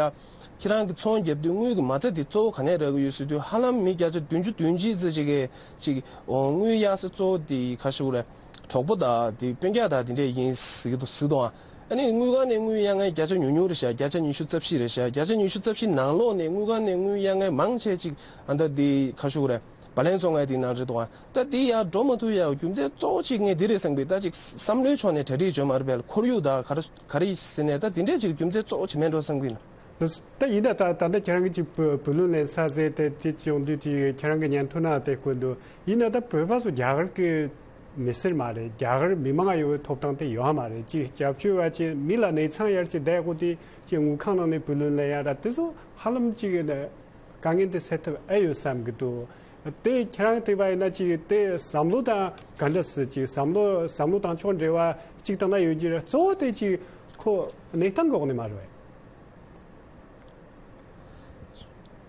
ཁྱེད་རང་གི་ཚོང་རྒྱབ་དུས་དངུལ་གྱི་མ་རྩ་དེ་གཙོ་བོ་ག་ནས་རག་གི་ཡོད་ཟེར་དུས་ཧ་ལམ་མི་བརྒྱ་ཆ་བདུན་ཅུ་དོན་གཅིག་ཙམ་ཅིག་གིས་ཅིག་ཨོ་དངུལ་གཡར་ས་གཙོ་བོ་དེ་ག་ཞུ་དགོས་རེད། གྲོགས་པོ་དང་དེ་སྤུན་ཀྱག་དང་དེ་འདྲས་ཡིན་ཟེར་གི་འདུག་ཟེར་གི་འདུག་ཨ། ཨ་ནི་དངུལ་ཁང་ནས་དངུལ་གཡར་མཁན་བརྒྱ་ཆ་ཉུང་ཉུང་རེད་ཤག་བརྒྱ་ཆ་ཉི་ཤུ་རྩ་བཞི་རེད་ཤག་བརྒྱ་ཆ་ཉི་ཤུ་རྩ་བཞི་ནང་ལོགས་ནས་དངུལ་ཁང་ནས་དངུལ་གཡར་མཁན་མང་ཆེ་ཅིག་ཨ་ད་དེ་ག་ཞུ་དགོས་རེད། བ་ལན་བཙོང་མཁན་དེ་ནང་རེད་འདུག་ཨ། ད་དེ་ཡར་འགྲོ་མ་ཐུབ་ཡག་རྒྱུ་མཚན་གཙོ་བོ་གཅིག་ངས་འདི་རེད་བསམ་གི། ད་ཅིག་བསམ་བློའི་ཕྱོགས་ནས་གྲ་སྒྲིག་བྱུང་མ་རེད་པས། ཁོར་ཡུག་དང་ག་རེ་ག་རེ་ཟེར་ནས་ད་དེ་འདྲས་ཅིག་རྒྱུ་མཚན་གཙོ་བོ་བྱེད་མེད་འགྲོ་བསམ་གི་ཡིན། ད་ཡིན་ན་ད་ད་ལྟ་ཁྱེད་རང་གིས་ཅིག་བུ་བུ་ལོན་ལེན་ས་ཟེར་དེ་ཅིག་ཡོང་དུས་ཅིག་ཁྱེད་རང་གི་ཉན་ཐོས་ནང་དེ་བཀོད་འདུག་ཡིན་ན་ད་བོད་པ་ཚོ་རྒྱ་གར་གི་མི་སེར་མ་རེད། རྒྱ་གར་མི་མང་ཡོད་པའི་ཐོབ་ཐང་དེ་ཡོད་མ་རེད། ཅིག་སྐྱབས་བཅོལ་བ་ཅིག་མི་ལ་གནས་ཚང་ཡར་ཅིག་བསྡད་དགོས་དེ་ཅིག་དངུལ་ཁང་ནང་ནས་བུ་ལོན་ལེན་ཡ་ད་དེ་ཚོ་ཧ་ལམ་ཅིག་དཀའ་ངལ་དེ་སེལ་ཐུབ་ཨེ་ཡོད་བསམ་གི་འདུག་དེ་ཁྱེད་རང་བལྟས་པ་ཡིན་ན་ཅིག་དེ་བསམ་བློ་དང་ག་འདྲ་སེ་ཅིག་བསམ་བློ་བསམ་བློ་དང་ཕྱོགས་འབྲེལ་བ་ཅིག་དང་ན་ཡོད་ཀྱི་རེད། གཙོ་བོ་དེ་ཅིག་ཁོ་གནས་སྟངས་འགོག་ནས་མ་རེད་བས།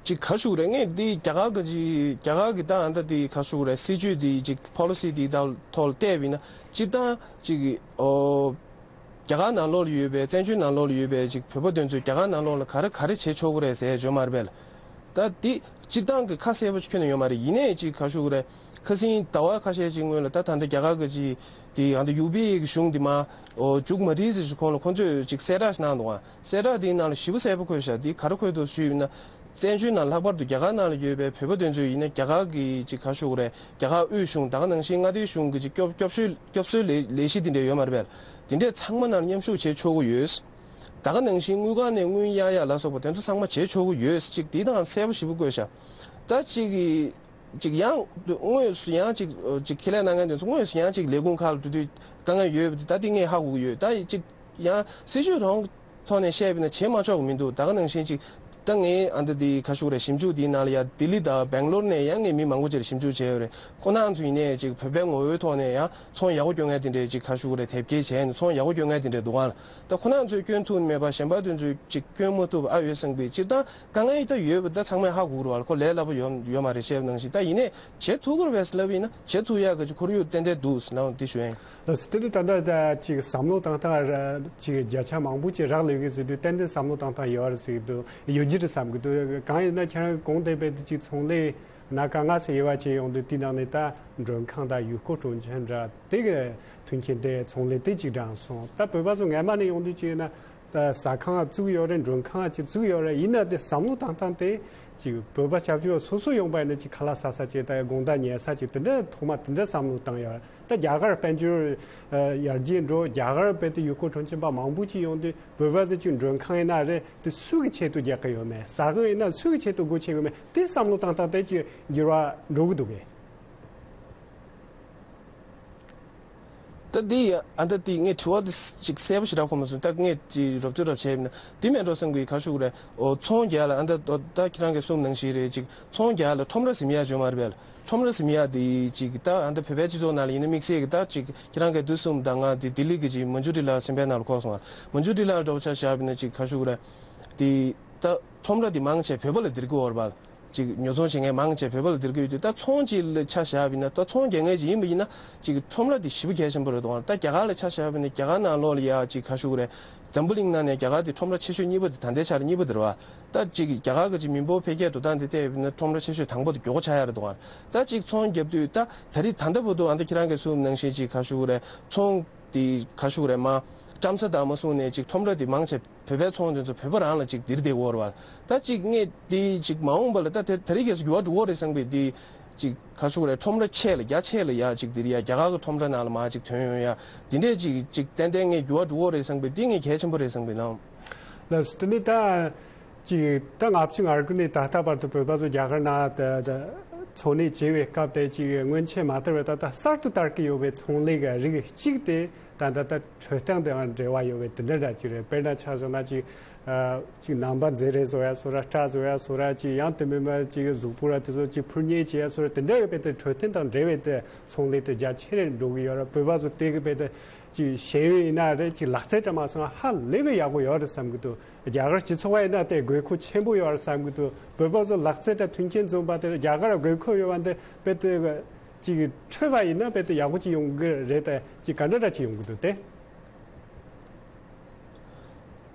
ཅིག་ག་ཞུ་རེད། ངས་འདི་རྒྱ་གར་གི་ཅིག་རྒྱ་གར་གི་ད་ཨ་ད་དེ་ག་ཞུ་རེད། སྲིད་ཇུས་དེ་ཅིག་policy་དེ་ད་ཐོག་ལ་བལྟས་པ་ཡིན་ན་སྤྱིར་བཏང་ཅིག་ཨོ། རྒྱ་གར་ནང་ལོགས་ལ་ཡོད་པའི་བཙན་བྱོལ་ནང་ལོགས་ལ་ཡོད་པའི་ཅིག་བོད་པ་དེ་ཚོས་རྒྱ་གར་ནང་ལོགས་ལ་ག་རེ་ག་རེ་བྱེད་ཆོག་གི་རེད་ཟེར་བརྗོད་མ་རེད་པས། ད་འདི་སྤྱིར་བཏང་གི་ཁ་གསལ་པོ་ཞིག་ཁྱོན་ནས་ཡོད་མ་རེད། ཡིན་ནའི་ཅིག་ག་ཞུ་གི་རེད། ཁ་སང་ཟླ་བ་ཁ་ཤས་ཅིག་སྔོན་ལ་ད་ད་ལྟ་རྒྱ་གར་གི་ཅིག་དེ་ཡང་ད་ཡུ་པི་ཨེ་གི་གཞུང་འདི་མ་ཨོ་མཇུག་མ་སྒྲིལ་ཟེར་ཞིག་ཁོང་ལ་ཁོང་ཚོས་ཅིག་གསལ་བསྒྲགས་ཤིག་གནང་འདུག་ཨ། གསལ་བསྒྲགས་དེའི་ནང་ལ་ཞིབ་པོ་གསལ་པོ་འཁོད་ཤག་འདི་ག་རེ་འཁོད་འདུག་ཞུས་ཡིན་ན། བཙན་བྱོལ་ནང་ལྷག་པར་དུ་རྒྱ་གར་ནང་ལ་ཡོད་པའི་བོད་པ་དེ་ཚོ་ཡིན་ན་རྒྱ་གར་གི་ཅིག་ག་ཞུ་གི་རེད། རྒྱ་གར་དབུས་གཞུང་ད་ག་ནང་བཞིན་མངའ་སྡེའི་གཞུང་གི་ཅིག་སྐྱོབ་སྐྱོབ་བཅོལ་སྐྱོབ་གསོའི་ལས་ལས་གཞི་དེ་འདྲ་ཡོད་མ་རེད་པས། དེ་འདྲས་ཚང་མ་ནང་མཉམ་ཞུགས་བྱེད་ཆོག་གི་ཡོད། ད་ག་ནང་བཞིན་དངུལ་ཁང་ནས་དངུལ་གཡར་ཡག་ལ་སོགས་པ་དེ་ཚོ་ཚང་མ་བྱེད་ཆོག་གི་ཡོད་ཅིག་དེའི་ནང་གསལ་པོ་ཞེ་པོ་བཀོད་ཤག་ད་ཅིག་གི་ཅིག་ཡང་དངོས་སུ་ཡང་ཅིག་ཅིག་ཁས་ལེན་གནང་མཁན་དེ་ཚོ་དངོས་སུ་ཡང་ཅིག་ལས་ཁུངས་ཁག་ལ་འགྲོ་དུས་དཀའ་ངལ་ཡོད་པ་དེ་ད་དེ་ངས་ཧ་གོ་གི་ཡོད། ད་ཅིག་ཡང་སྲིད་ཇུས་རང་ཐོག་ནས་བཤད་པ་ཡིན་ན་བྱེད་མ་ཆོག་གི་མི་འདུག་ད་ག་ནང་བཞིན་ཅིག་ད་ངས་ཨ་འདི་འདི་ག་ཞུ་རེད། ཞིབ་འཇུག་འདིའི་ནང་ལ་ཡ་ལྡི་ལི་དང་སྦེང་ལོར་ནས་ཡང་ངས་མི་མང་པོ་ཅིག་ལ་ཞིབ་འཇུག་བྱས་ཡོད་རེད། ཁོ་རང་ཚོ་ཡིན་ནའི་ཅིག་བོད་པའི་ངོ་བོའི་ཐོག་ནས་ཡང་ཚོང་ཡག་པོ་སྐྱོན་མཁན་དེ་འདྲས་ཅིག་ག་ཞུ་རེད། དེབ་སྐྱེལ་བྱས་ནས་ཚོང་ཡག་པོ་སྐྱོན་མཁན་དེ་འདྲས་འདུག་ག་ལ། ད་ཁོ་རང་ཚོས་སྐྱོན་ཐུབ་མེད་པ་གཞན་པ་དེ་ཚོས་ཅིག་སྐྱོན་མ་ཐུབ་ཨ་ཡོད་བསམ་གི། སྤྱིར་བཏང་དཀའ་ངལ་ད་ཡོད་པ་ད་ཚང་མས་ཧ་གོ་གི་རེད་བ། ཁོ་ལས་སླ་པོ་ཡོད་ཡོད་མ་རེད་བཤད་པ་ནང་བཞིན། ད་ཡིན་ནའི་བྱེད་ཐུབ་ཀྱི་རེད་པས་ལབ་ཡིན་ན་བྱེད་ཐུབ་ཡག་གི་ཅིག་ཁོར་ཡུག་ཏན་ཏན་འདུག་ཟེར་ནའང་འདི་ཞུ་ཡ་ཡིན། ལགས་སོ། དེ་ནི་ད་ལྟ་ད་ཅིག་བསམ་བློ་བཏང་སྟངས་ར་ཅིག་བརྒྱ་ཆ་མང་པོ་ཅིག་རག་ལས་ཀྱི་ཟེར་དུས་ཏན་ཏན་བསམ་བློ་བཏང་སྟངས་ཡོད་རེད་ཟེར་གི་འདུག་ཡོད་ཀྱི་རེད་བསམ་གི་འདུག་གང་ཡིན་ན་ཁྱེད་རང་གོང་དེ་བས་དེ་ཅིག་ཚོང་ལས་སྣ་ཁ་ལྔ་ཙམ་དབྱེ་བ་ཕྱེ་ཡོང་དུས་དེའི་ནང་ནས་ད་མགྲོན་ཁང་དང་ཡུལ་སྐོར་སྤྲོ་འཆམ་འདྲ་དེ་གི་མཐུན་རྐྱེན་དེ་ཚོང་ལས་དེ་ཅིག་དྲངས་སོང་། ད་བོད་པ་ཚོ་སྔ་མ་ནས་ཡོང་དུས་ཅིག་ཡིན་ན། ད་ཟ་ཁང་བཙུགས་ཡོད་རེད། མགྲོན་ཁང་ཅིག་བཙུགས་ཡོད་རེད། ཡིན་ན་དེ་བསམ་བློ་བཏང་སྟངས་དེ་ཅིག་བོད་པ་སྐྱབས་བཅོལ་སོ་སོ་ཡོང་པ་ཡིན་ན་ཅིག་ཁ་ལག་ཟ་ས་ཅིག་ད་དགོང་དག་ཉལ་ས་ཅིག་དེ་འདྲ་ཐོག་མ་དེ་འདྲ་བསམ་བློ་བཏང་ཡོད་རེད། ད་རྒྱ་གར་དཔལ་འབྱོར་ཡར་རྒྱས་འགྲོ། རྒྱ་གར་བས་དེ་ཡུལ་སྐོར་སྤྲོ་འཆམ་པ་མང་པོ་ཅིག་ཡོང་དུས་བོད་པ་ཚོ་ཅིག་མགྲོན་ཁང་ཡིན་ན་རེད་དེ་སུ་གི་ཆེད་དུ་རྒྱག་གི་ཡོད་མེད། ཟ་ཁང་ཡིན་ན་སུ་གི་ཆེད་དུ་སྒོ་ཕྱེ་གི་ཡོད་མེད། དེ་བསམ་བློ་བཏང་སྟངས་དེ་ཅིག་འགྱུར་བ་འགྲོ་གི་འདུག་གས། ད་འདི་ཡ་ཨ་ད་འདི་ངས་དྲི་བ་འདི་ཅིག་གསལ་པོ་ཞིག་རག་གོ་མ་སོང་། ད་ངས་ཅིག་རོབ་ཏུ་རོབ་བྱས་ཡིན་ན་འདི་མེད་འགྲོ་བསམ་གི། ག་ཞུ་གི་རེད། ཨོ་ཚོང་རྒྱག་ལ་ཨ་ད་ད་ཁྱེད་རང་གིས་གསུངས་ནང་བཞིན་རེད། ཅིག་ཚོང་རྒྱག་ལ་ཁྲོམ་ར་ཟིན་ཡ་བྱུང་མ་རེད་པས། ཁྲོམ་ར་ཟིན་ཡ་འདི་ཅིག་ད་ཨ་ད་བོད་པའི་སྤྱི་ཚོགས་ནང་ལ་ཡིན་ན་དམིགས་བསལ་གི་ད་ཅིག་ཁྱེད་རང་གིས་འདི་གསུངས་དང་ང་འདི་ལྡི་ལི་གི་ཅིག་མན་ཇུ་ཊི་ལ་སེམས་པའི་ནང་ལ་འཁོར་སོང་བ། མན་ཇུ་ཊི་ལ་འགྲོ་བ་ཆ་བཞག་པ་ཡིན་ན་ཅིག་ག་ཞུ་གི་རེད། འདི་ད་ཁྲོམ་ར་འདི་མང་ཆེ་བོད་པ་ལ་སྡོད་ཀྱི་ཡོད་རེད་པ། ཅིག་ཉོ་ཚོང་བྱེད་མཁན་མང་ཆེ་བོད་པ་ལ་སྡོད་ཀྱི་ཡོད་དུས། ད་ཚོང་ཅིག་ལ་ཆ་བཞག་པ་ཡིན་ན། ད་ཚོང་རྒྱག་མཁན་ཅིག་ཡིན་པ་ཡིན་ན་ཅིག་ཁྲོམ་ར་དེ་ཞེ་པོ་གལ་ཆེན་པོ་རེད་འདུག་ད་རྒྱ་གར་ལ་ཆ་བཞག་པ་ཡིན་ན་རྒྱ་གར་ནང་ལོགས་ལ་ཡ་ཅིག་ག་ཞུ་གི་རེད། འཛམ་བུ་གླིང་ནང་ནས་རྒྱ་གར་དེ་ཁྲོམ་ར་ཆེ་ཤོས་གཉིས་པ་དེ་ད་ལྟའི་ཆར་གཉིས་པ་དེ་རེད་བ། ད་ཅིག་རྒྱ་གར་གྱི་ཅིག་མི་འབོར་འཕེལ་རྒྱས་འགྲོ་སྟངས་དེ་བལྟས་པ་ཡིན་ན་ཁྲོམ་ར་ཆེ་ཤོས་དང་པོ་དེ་མགྱོགས་པོ་ཆགས་ཡ་རེད་འདུག་ད་ཅིག་ཚོང་རྒྱབ་དུས་ད་ད་རེས་ད་ལྟ་བར་དུ་ཨ་ད་ཁྱེད་རང་གིས་གསུངས་ནང་བཞིན་ཅིག་ག་ཞུ་གི་རེད། ཚོང་ དེ་ག་ཞུ་རེད་མ། བཀྲམ་ས་དང་མ་སོང་ནས་ཅིག་ཁྲོམ་ར་དེ་མང་ཆེ་བོད་པའི་ཚོང་དེ་ཚོ་བོད་པ་རང་ལ་ཅིག་དེར་བསྡད་ཡོད་རེད་བ། ད་ཅིག་ངས་དེ་ཅིག་མ་འོངས་པ་ལ་ད་དེ་ད་རིང་གས་སུ་འགྱུར་བ་འགྲོ་གི་རེད་བསམ་པའི་དེ་ཅིག་ག་ཞུ་རེད། ཁྲོམ་ར་ཆེ་ལ་རྒྱ་ཆེ་ལ་ཡ་ཅིག་དེར་ཡ་རྒྱ་གར་གི་ཁྲོམ་ར་ནང་ལ་མ་ཅིག་ཐོན་ཡོང་ཡ་དེ་འདྲས་ཅིག་ཅིག་ཏན་ཏན་ངས་འགྱུར་བ་འགྲོ་གི་རེད་བསམ་པའི་དེ་ངས་གལ་ཆེན་པོ་རེད་བསམ་པའི་ནང་། ལགས་སོ། དེ་ནས་ད་ཅིག་ད་ལྔ་བཅུ་ང་དགུ་ནས་ད་ལྟ་བར་དུ་བོད་པ་ཚོ་རྒྱ་གར་ནང་ད་ད་འཚོ་གནས་བྱེད་པའི་སྐབས་དེ་ཅིག་སྔོན་ཆད་མ་དར་བའི་ད་ལྟ་གསར་དུ་དར་གྱི་ཡོད་པའི་ཚོང་ལས་ཀྱི་རིགས་གཅིག་དེ་ད་ད་ད་འཕྲོད་བསྟེན་དང་འབྲེལ་བ་ཡོད་པའི་དེ་འདྲ་འདྲ་ཅིག་རེད། དཔེར་ན་ཆ་བཞག་ན་ཅིག་ཨ་ཅིག་ནང་པ་མཛེས་རིས་བཟོ་ཡ་བཟོ་ར། སྐྲ་བཟོ་ཡ་བཟོ་ར། ཅིག་ཡང་དེ་མིན་པ་ཅིག་གཟུགས་པོ་ར་དེ་ཚོ་ཅིག་ཕུར་མཉེ་བྱེད་ཡ་བཟོ་ར། དེ་འདྲ་ཡོད་པའི་དེ་འཕྲོད་བསྟེན་དང་འབྲེལ་བའི་དེ་ཚོང་ལས་དེ་རྒྱ་ཆེ་རུ་འགྲོ་གི་ཡོད་ར། བོད་པ་ཚོ་དེ་གི་དཔེ་དེ་ཅིག་ཤེས་ཡོན་ཡིན་ན་རེད། ཅིག་ལག་རྩལ་འདྲ་མ་སོང་ན་ཧ་ལས་པའི་ཡག་པོ་ཡོད་རེད་བསམ་གི་འདུག་རྒྱ་གར་སྤྱི་ཚོགས་པ་ཡིན་ན་དེ་དགོས་མཁོ་ཆེན་པོ་ཡོད་རེད་བསམ་གི་འདུག་བོད་པ་ཚོ་ལག་རྩལ་དང་མཐུན་རྐྱེན་འཛོམས་པ་དེ་རྒྱ་གར་དགོས་མཁོ་ཡོད་པ་འདི་དཔེ་དེ་ཅིག་འཕྲོད་པ་ཡིན་ན་དཔེ་དེ་ཡག་པོ་ཅིག་ཡོང་གི་རེད། དེ་ཅིག་ག་འདྲ་འདྲ་ཅིག་ཡོང་གི་འདུག་སྟེ།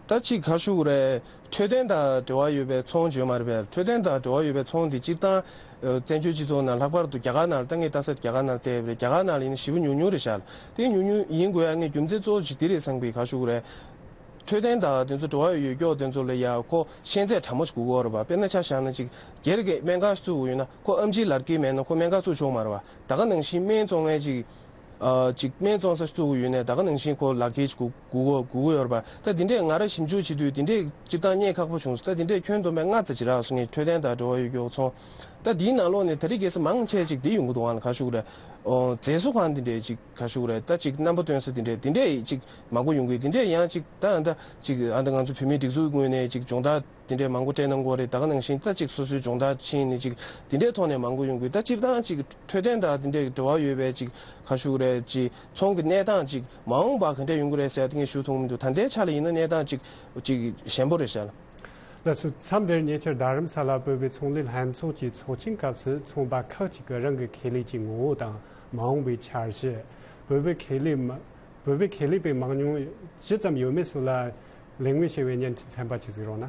ད་ཅིག་ག་ཞུ་དགོས་རེད། འཕྲོད་བསྟེན་དང་འབྲེལ་བ་ཡོད་པའི་ཚོང་བརྗོད་མ་རེད་པས། འཕྲོད་བསྟེན་དང་འབྲེལ་བ་ཡོད་པའི་ཚོང་འདི་སྤྱིར་བཏང་། ཨ། བཙན་བྱོལ་སྤྱི་ཚོགས་ནང་ལྷག་པར་དུ་རྒྱ་གར་ནང་ལ། ད་ངས་ལྟ་ས་རྒྱ་གར་ནང་བལྟས་པ་རེད། རྒྱ་གར་ནང་ལ་ཡིན་ན་ཞེ་པོ་ཉུང་ཉུང་རེད་ཤག་དེ་ཉུང་ཉུང་ཡིན་དགོས་ཡ་ངས་རྒྱུ་མཚན་གཙོ་བོ་ཅིག་འདི་རེད་བསམ་གི། ག་ཞུ་དགོས་རེད། འཕྲོད་བསྟེན་དང་དེ་ཚོ་འབྲེལ་བ་ཡོད་ཀྱོག་དེ་ཚོ་ལ་ཡ་ཁོ་ཤེས་ཚད་དྲང་མོ་ཅིག་དགོས་ཀྱི་ཡོད་རེད་པ། དཔེར་ན་ཆ་བཞག་ན་ཅིག་སྒེར་གྱི་སྨན་ཁང་བཙུགས་དགོས་ཡོད་ན་ཁོ་ཨེམ་ཆི་ལག་འཁྱེར་མེད་ན་ཁོ་སྨན་ཁང་བཙུགས་ཆོག་མ་རེད་པ། ད་ག་ནང་བཞིན་སྨན་བཙོང་མཁན་ཅིག་ཨ། ཅིག་སྨན་བཙོང་ས་བཙུགས་ཀྱི་ཡོད་ནའི་ད་ག་ནང་བཞིན་ཁོ་ལག་འཁྱེར་ཅིག་དགོས་དགོས་དགོས་ཀྱི་ཡོད་རེད་པ། ད་འདི་འདྲས་ང་རང་ཞིབ་འཇུག་བྱེད་དུས་འདི་འདྲས་སྤྱིར་བཏང་རྙེད་ཁག་པོ་བྱུང་སོང་། ད་འདི་འདྲས་ཁྱོན་བསྡོམས་པས་ལྔ་ཙམ་ཅིག་རག་སོང་། ངས་འཕྲོད་བསྟེན་དང་འབྲེལ་བ་ཡོད་ཀྱོག་ཚོང་། ད་འདིའི་ནང་ལོགས་ནས་ད་རེས་གལ་སྲིད་མང་ཆེ་ཅིག་འདི་ཡོང་གི་འདུག་ཨང་། ག་ཞུ་དགོས་རེད། ཨོ། མཛེས་བཟོ་ཁང་འདི་འདྲས་ཅིག་ག་ཞུ་དགོས་རེད། ད་ཅིག་རྣམ་པ་སྟོན་ས་འདི་འདྲས་འདི་འདྲས་ཅིག་མང་པོ་ཡོང་གི། འདི་འདྲས་ཡང་ཅིག་ད་ད་ཅིག་ཨ་ད་ང་ཚོ་བོད་མིའི་སྒྲིག་འཛུགས་ངོས་ནས་ཅིག་སྦྱོང་བརྡར་དེ་འདྲས་མང་པོ་སྤྲད་གནང་གི་ཡོད་རེད། ད་ག་ནང་བཞིན་ད་ཅིག་སོ་སོའི་སྦྱོང་བརྡར་ཕྱིན་ནས་ཅིག་དེ་འདྲའི་ཐོག་ནས་མང་པོ་ཡོང་གི། ད་སྤྱིར་བཏང་ཅིག་འཕྲོད་བསྟེན་དང་དེ་འདྲའི་འབྲེལ་བ་ཡོད་པའི་ཅིག་ག་ཞུ་དགོས་རེད། ཅིག་ཚོང་གི་གནས་སྟངས་ཅིག་མ་འོངས་པ་ག་འདྲས་ཡོང་གི་རེད་ཟེར་ཡ་དེ་ངས་ཞུ་ཐུབ་མི་འདུག་ད་ལྟའི་ཆ་ལ་ཡིན་ན་གནས་སྟངས་ཅིག་ཅིག་ཞན་པོ་རེད་ཤག་ལ། ལགས་སོ། མཚམས་འདིར་ཉེ་ཆར་རྡ་རམ་ས་ལ་བོད་པའི་ཚོང་ལས་ལྷན་ཚོགས་ཀྱི་ཚོགས་ཆེན་སྐབས་སུ་ཚོང་པ་ཁག་ཅིག་གིས་རང་གི་ཁེ་ལས་ཀྱི་ངོ་བོ་དང་མ་འོངས་པའི་འཆར་གཞི། བོད་པའི་ཁེ་ལས་མ། བོད་པའི་ཁེ་ལས་པའི་མང་ཉུང་ཇི་ཙམ་ཡོད་མེད་སོགས་ལ་གླེང་མོལ་བྱས་པའི་བརྙན་འཕྲིན་ཚན་པ་ཅིག་གཟིགས་རོགས་གནང་།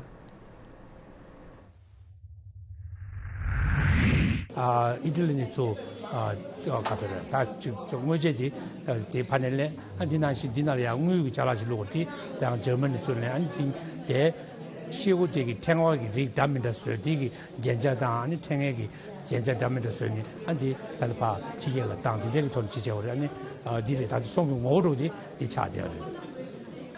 ཨ། ཨི་ཊ་ལི་ནས་ཚུར། ཨ། ག་ཚོད་རེད། ད་ཅིག་དངོས་ཆས་དེ་དེ་ཕ་ནས་ལེན། ཨ། འདི་ནང་བཞིན་འདི་ནང་ལ་ཡང་དངུལ་གྱི་ཅ་ལག་ཅིག་བླུགས་པ་དེ་དང་འཇར་མ་ནི་ཚུར་ལེན། ཨ་ནི་དེ་དེ་ཤེལ་སྒོ་དེ་གི་ཕྲེང་བ་གི་རིགས་འདྲ་མི་འདྲ་བཟོས། དེ་གི་རྒྱན་ཆ་དང་ཨ་ནི་ཕྲེང་བའི་གི་རྒྱན་ཆ་འདྲ་མི་འདྲ་བཟོས་ནས། ཨ། འདི་ད་ལྟ་ཕར་ཕྱི་རྒྱལ་ལ་བཏང་། འདི་འདྲ་གི་ཐོག་ནས་ཅིག་བྱས་པ་རེད། ཨ་ནི་འདི་རེད། ད་ཚོང་གི་ངོ་བོ་འདྲ་བོ་དེ་འདི་ཆགས་བསྡད་པ་རེད།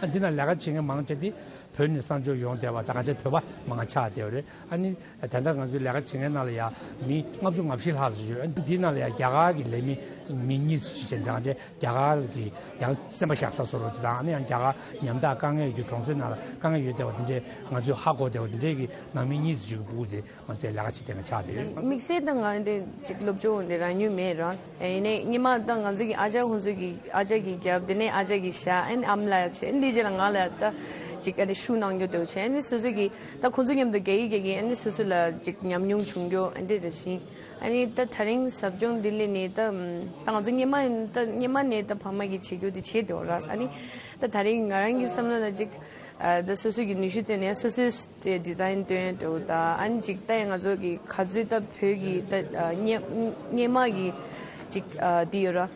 ཨ། འདི་ནང་ལས་ཀ་བྱེད་མཁན་མང་ཆེ་དེ་བོད་ནས་གསར་འབྱོར་ཡོང་བསྡད་པ་དང་། ང་ཚོ་བོད་པ་མང་ཆགས་བསྡད་པ་རེད། ཨ་ནི་ད་ལྟ་ང་ཚོའི་ལས་ཀ་བྱེད་མཁན་ནང་ལ་ཡང་མི་ལྔ་བཅུ་ང་བཞི་ལྷག་ཙམ་ཡོད། ཨ་ནི་འདི་ནང་ལ་ཡང་རྒྱ་གར་གྱི་ལས་མི་མི་གཉིས་ཙམ་ཅིག་བྱས། ད་ང་ཚོ་རྒྱ་གར་གྱི་ཡང་སེམས་པ་བཞག་ས་བཟོ་འདྲ་ཅིག་དང་། ཨ་ནི་ཡང་རྒྱ་གར་ཉམ་ཐག་དཀའ་ངལ་ཡོད་རྒྱུ། གྲོང་གསེབ་ནང་ལ་དཀའ་ངལ་ཡོད་བསྡད་པ་དེ་འདྲའི་ང་ཚོས་ཧ་གོ་བསྡད་པ་དེ་འདྲའི་གི་ནང་མི་གཉིས་ཙམ་ཅིག་གི་སྤུ་གུ་དེ་ང་ཚོའི་ལས་ཀ་བྱེད་མཁན་ཆགས་བསྡད་ཡོད། དམིགས་བསལ་ད་ང་འདི་ཅིག་སློབ་སྦྱོང་འདི་རག་མྱོང་མེད་ར། ཡིན་ནའི་སྔོན་མ་ད་ང་ཚོ་གི་ཨ་ཅག་ཁོང་ཚོ་གི་ཨ་ཅག་གིས་རྒྱབ། དེ་ནས་ཨ་ཅག་གིས་བཞག་ཨ་ནི་ཨ་མ་ལགས་བྱས། ཨ་ནི་དེའི་རྗེས་ལ་ང་ལ་ད་ཅིག་ཨ་ནི་ཤུགས་གནང་རྒྱུ་དེ་བྱས། ཨ་ནི་སོ་སོ་གི་ད་ཁོང་ཚོ་མཉམ་དུ་རྒྱག་གི་རྒྱག་གི། ཨ་ནི་སོ་སོ་ལ་ཅིག་ཉམས་མྱོང་བྱུང་རྒྱུ་ཨ་ནི་དེ་འདྲ་ཞིག་ཨ་ནི་ད་ད་རིང་ཟབ་སྦྱོང་འདི་སླེབས་ནས་ད་ད་ང་ཚོ་སྔོན་མ་ཡིན། ད་སྔོན་མ་ནས་ད་ཕ་མ་གིས་བྱེད་རྒྱུ་དེ་བྱེད་དེ་འོ་ར། ཨ་ནི་ད་ད་རིང་ང་རང་གི་བསམ་བློ་ལ་ཅིག་ཨ། ད་སོ་སོ་གི་ནུས་ཤུགས་བཏོན་ནས་སོ་སོའི་ཌི་ཛའིན་སྟོན་འདྲ་བོ་དང་། ཨ་ནི་ཅིག་ད་ཡང་ང་ཚོ་གི་ག་ཚོད་ད་བོད་ཀྱི་ད་སྔོན་སྔོན་མ་གི་ཅིག་ཨ། འདི་ཡོད་ར།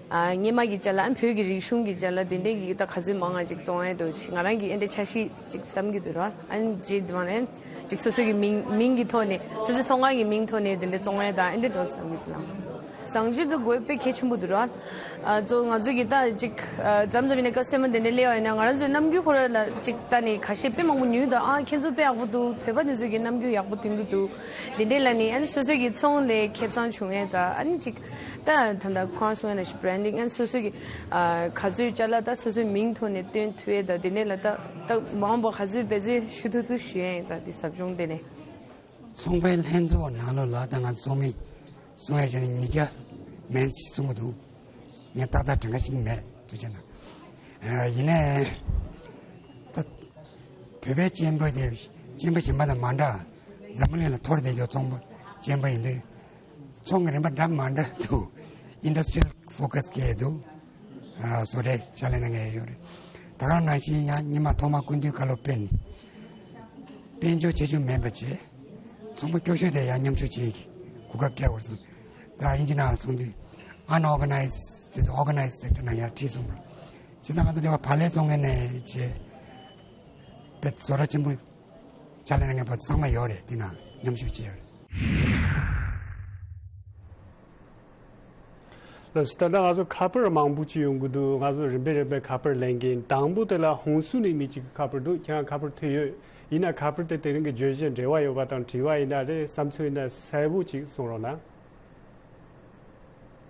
ཨ། སྔོན་མ་གི་ཅ་ལག་ཨ་ནི་བོད་ཀྱི་རིག་གཞུང་གི་ཅ་ལག་དེ་འདྲའི་གི་ད་ག་ཚོད་མང་ང་ཅིག་བཙོང་ཡ་འདྲ་བོ་ཅིག་ང་རང་གི་ཨེ་འདྲ་འཆར་གཞི་ཅིག་བསམ་གྱི་འདུག་ར། ཨ་ནི་རྗེས་དེ་མ་ནས་ཅིག་སོ་སོ་གི་མིང་མིང་གི་ཐོག་ནས། སོ་སོའི་ཚོང་ཁང་གི་མིང་ཐོག་ནས་དེ་འདྲ་བཙོང་ཡ་དང་ཨེ་འདྲ་འདྲ་བོ་བསམ་གྱི་འདུག་ལགས། བཟང་སྤྱོད་དེ་དགོས་དཔེ་གལ་ཆེན་པོ་འདུག་ར། ཨ། གཙོ་ང་ཚོ་གི་ད་ཅིག་ཨ། མཚམས་མཚམས་ཡིན་ན་ཀ་སི་ཊ་མར་དེ་འདྲ་སླེབས་པ་ཡིན་ན་ང་རང་ཚོའི་རྣམ་འགྱུར་ཁོ་ར་ལ་ཅིག་ལྟ་ནས་ཁ་ཤས་དཔེ་མང་པོ་ཉོས་དང་། ཨ། ཁྱེད་ཚོ་དཔེ་ཡག་པོ་འདུག་བོད་པ་དེ་ཚོ་གི་རྣམ་འགྱུར་ཡག་པོ་སྟོན་གྱི་འདུག་དེ་འདྲས་ལབ་ནས། ཨ་ནི་སོ་སོ་གི་ཚོང་ལས་ཁེ་བཟང་བྱུང་ཡས་དང་། ཨ་ནི་ཅིག་ད་ད་ལྟ་ཁོང་གསུང་ཡས་ནང་བཞིན་བྷི་རེན་ཌིང་། ཨ་ནི་སོ་སོ་གི་ཨ། ག་ཚོད་ཅ་ལག་ད་སོ་སོའི་མིང་ཐོག་ནས་སྟོན་ཐུབ་ཡས་དང་། དེ་འདྲས་ལ་ད་ད་མ་འོངས་པ་ག་ཚོད་འབད་རྩོལ་ཞུ་ཐུབ་ཐུབ་ཞུ་ཡས་ཡིན། ད་འདི་ཟབ་སྦྱོང་དེ་ནས། ཚོང་པའི་ལྷན་ཚོགས་ནང་ལོགས་ལ་ད་ང་ཚོ་ཚོགས་མི་གསུང་ཡ་བྱས་ནས་ཉིས་བརྒྱ་མན་ཙམ་གསུང་གི་འདུག་ངས་ཏག་ཏག་དྲན་ག་ཞིག་མེད། ཐུགས་རྗེ་གནང་། ཨ། ཡིན་ནའི་ད་བོད་པའི་སྤྱན་པ་དེ་སྤྱན་པ་གཞན་པ་དང་མ་འདྲ། འཛམ་བུ་གླིང་ལ་འཐོར་བསྡད་རྒྱུ་ཚོང་པ་སྤྱན་པ་ཡིན་དུས། ཚོང་གི་རིམ་པ་འདྲ་མ་འདྲ་འདུག་ཨིན་ཌ་སི་ཊི་རི་ཡལ་ཕོ་ཀ་སི་བསྐྱེད་འདུག་ཨ། བཟོ་གྲྭའི་ཕྱག་ལས་གནང་མཁན་ཡོད་རེད། ད་ག་ནང་བཞིན་ཡང་སྔོན་མ་ཐོག་མར་སྐུ་མདུན་བཀའ་སློབ་སྤེལ་ནས། དཔལ་འབྱོར་ཆེ་ཆུང་མིན་པ་བྱས། ཚོང་པ་སྐྱོ་ཤོས་དེ་ཡང་མཉམ་ཞུགས་བྱེད་ཀྱི་གོ་སྐབས་སྤྲད་དགོས་སོང་། ད་དབྱིན་ཇི་ནང་ལ་སོང་དུས་unorganized དེ་ཚོ་ཨོར་ག་ནའི་ཛི་སེག་ཊར་ནང་ཡར་ཁྲིད་སོང་ར། བྱས་ཙང་ང་ཚོ་དེ་བ་བག་ལེབ་བཙོང་མཁན་ནས་བྱས་དཔེ་བཟོ་གྲྭ་ཆེན་པོ་ཕྱག་ལས་གནང་མཁན་པ་ཚང་མ་ཡོད་རེད། དེ་ནང་མཉམ་ཞུགས་བྱས་ཡོད་རེད། ལགས་སོ། ད་ལྟ་ང་ཚོ་ཁ་པར་མང་པོ་ཅིག་ཡོང་གི་འདུག་ང་ཚོ་རིམ་པས་རིམ་པས་ཁ་པར་ལེན་གིན། དང་པོ་དེ་ལ་ཧུན་སུར་ནས་མི་གཅིག་གི་ཁ་པར་འདུག་ཁྱེད་རང་ཁ་པར་ཐོན་ཡོད། ཡིན་ན་ཁ་པར་དེ་དེ་རིང་གི་བརྗོད་གཞི་འབྲེལ་བ་ཡོད་པ་དང་། དྲི་བ་ཡིན་ན་རེད། བསམ་ཚུལ་ཡིན་ན་གསལ་པོ་ཅིག་གསུང་རོགས་གནང་།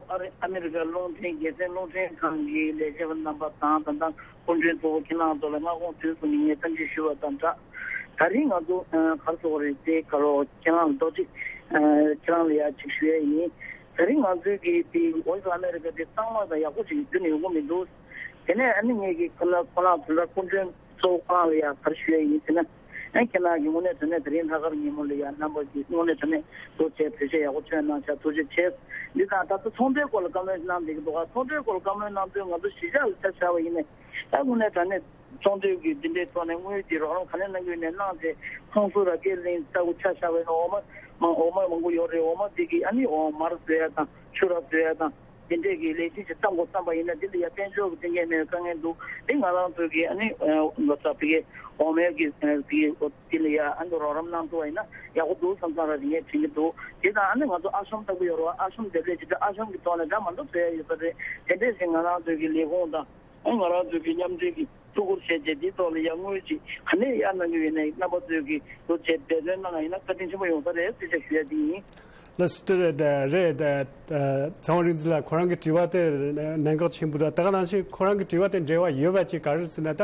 ཨ་རི་ཨ་མི་རི་ཀ་རླུང་འཕྲིན་རྒྱལ་མཚན་རླུང་འཕྲིན་ཁང་གི་ལས་བྱེད་པ་རྣམ་པ་དང་། ད་ལྟ་སྐུ་མགྲོན་གཙོ་བོ་ཁྱེད་རང་ཚོ་ལ་སྔ་དགོང་དུས་སུ་ནས་ངས་འཚམས་འདྲི་ཞུ་བ་དང་སྦྲགས། ད་རིང་ང་ཚོ་ཨ་ག་རེ་ཟེར་དགོས་རེད། དེ་ག་རེ་ཁྱེད་རང་ལ་རྡོག་རྩིས་ཨ་ཁྱེད་རང་ལ་ཡ་གཅིག་ཞུ་ཡ་ཡིན། ད་རིང་ང་ཚོའི་གི་དེ་Voice of America དེ་གཙང་མ་དང་ཡག་པོ་ཞིག་རྒྱུན་ནས་ཡོང་གི་མི་འདུག་དེ་ནས་ཨ་ནི་ངས་ཀྱི་ཁོ་ན་ཁོ་ན་དེ་འདྲ་སྐུ་མགྲོན་གཙོ་བོ་ཁོ་རང་ལ་ཡ་ག་རེ་ཞུ་ཡ་ཡིན་ཟེར་ན། ཨ་ཁྱེད་རང་གི་དངོས་གནས་དྲང་གནས་དེ་རིང་ལྷག་དཀར་ཉིན་མོ་ལ་ཡ་རྣམ་པ་གི་དངོས་གནས་དྲང་གནས་ཐུགས་རྗེ་ཆེ། བོད་ཆས་བེད་སྤྱོད་ཡག་པོ་སྤྱོད་གནང་ཤག་ཐུགས་རྗེ་ཆེ། འདི་དང་ད་ལྟ་ཚོང་འབྲེལ་སྐོར་ལ་བཀའ་མོལ་གནང་བསྡད་ཀྱི་འདུག་ག་ཚོང་འབྲེལ་སྐོར་ལ་བཀའ་མོལ་གནང་དུས་ང་ཚོ་གཞིས་ཆགས་ལ་ཆ་བཞག་པ་ཡིན་ནའི། ད་དངོས་གནས་དྲང་གནས་ཚོང་འབྲེལ་གྱི་འདི་འདྲའི་ཐོག་ནས་དངུལ་གྱི་རོགས་རམ་ག་ནས་གནང་གི་ཡོད་ནས་གནང་སྟེ། ཁོང་ཚོ་ར་སྐད་ལེན་ལྟ་བུ་ཆ་བཞག་པ་ཡིན་ན། འོག་མ་མང་འོག་མ་མང་པོ་ཡོད་རེད། འོག་མ་དེ་གི་ཨ་ནི་འོ་མར་བཟོ་ཡ་དང་ཆུ་ར་བཟོ་ཡ་དང་། དེ་འདྲས་ཀྱི་ལས་གཞི་ཞིག་བརྩམ་དགོས་བསམ་པ་ཡིན་ན། འདི་ལ་ཡ་དཔལ་འབྱོར་གྱི་མཐུན་རྐྱེན་མེད་པའི་དཀའ་ངལ་འདུག་དེ་ང་རང་ཚོའི་གི་ཨ་ནི་ལོ་ཙཱ་བི་གི་འོག་མའི་གི་གི་དེ་ལ་ཡ་ཨ་ནི་རོགས་རམ་གནང་ཐུབ་པ་ཡིན་ན་ཡག་པོ་འདུག་བསམ་བསམ་ར་ངས་དྲན་གྱི་འདུག་དེ་དང་ཨ་ནི་ང་ཚོ་ཨ་ཤོམ་ལྟ་བུ་ཡོད་རེད་བ། ཨ་ཤོམ་འདེབས་ལས་ཅིག་ད་ཨ་ཤོམ་གི་ཐོག་ནས་འདྲ་མ་འདྲ་བཟོ་ཡ་ཡོད་ས་རེད། དེ་འདྲས་ཞིག་ང་རང་ཚོའི་གི་ལས་ཁུངས་དང་ཨ་ང་རང་ཚོའི་གི་མཉམ་འབྲེལ་གྱི་ཐུགས་ཁུར་བྱས་རྗེས་འདིའི་ཐོག་ལ་ཡ་དངུལ་ཅིག་ག་ནས་གཡར་གནང་གི་ཡོད་ནའི་རྣམ་པ་ཚོས་ཀྱི་ཐུགས་རྗེ་འབད་བརྩོན་གནང་བ་ཡིན་ན་བཀའ་དྲིན་ཆེན་པོ་ཡོང་ས་རེད་ཟེར་ཞེས་ཞུ་ཡ་དེ་ཡིན། ལགས་སོ། དེ་རེད། དེ་རེད། དེ་ཚེ་དབང་རིག་འཛིན་ལགས། ཁོ་རང་གི་དྲི་བ་དེ་གནད་འགག་ཆེན་པོ་རེད། ད་ག་ནང་བཞིན་ཁོ་རང་གི་དྲི་བ་དེ་འབྲེལ་བ་ཡོད་པ་ཅིག་ག་རེ་ཟེར་ན། ད་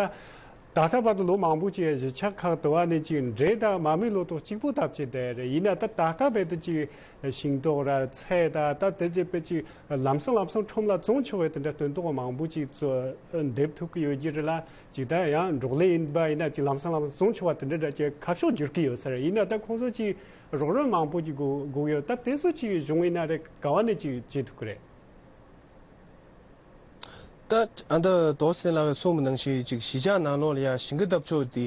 ད་ལྟ་བར་དུ་ལོ་མང་པོ་ཅིག་གཞིས་ཆགས་ཁག་དུ་བ་ནས་ཅིག་འབྲས་དང་མ་རྨོས་ལོ་ཏོག་གཅིག་པུ་བཏབ་བྱས་བསྡད་རེད། ཡིན་ན་ད་ད་ལྟ་བར་དུ་ཅིག་ཤིང་ཏོག་ར་ཚལ་དང་ད་དེ་བྱས་པའི་ཅིག་ལམ་སང་ལམ་སང་ཁྲོམ་ལ་བཙོང་ཆོག་པའི་དེ་འདྲ་སྟོན་ཐོག་མང་པོ་ཅིག་ཚོ་འདེབས་ཐུབ་ཀྱི་ཡོད་ཀྱི་རེད་ལ། ཅིག་ད་ཡང་འབྲོག་ལས་ཡིན་པ་ཡིན་ན་ཅིག་ལམ་སང་ལམ་སང་བཙོང་ཆོག་པ་དེ་འདྲ་འདྲ་ཅིག་ཁ་ཕྱོགས་བསྒྱུར་གྱི་ཡོད་ས་རེད། ཡིན་ན་ད་ཁོང་ཚོ་ཅིག་རོགས་རམ་མང་པོ་ཅིག་དགོས་དགོས་ཡོད། ད་དེ་ཚོ་ཅིག་བྱུང་ཡིན་ན་རེད། ག་བ་ནས་ཅིག་བྱེད་ཐུབ་ཀྱི་རེད། ད་ཨ་ད་རྡོ་སེང་ལགས་ཀྱིས་གསུངས་པ་ནང་བཞིན་ཅིག་གཞིས་ཆགས་ནང་ལོགས་ལ་ཡ་ཞིང་ཁ་བཏབ་ཕྱོགས་དེ་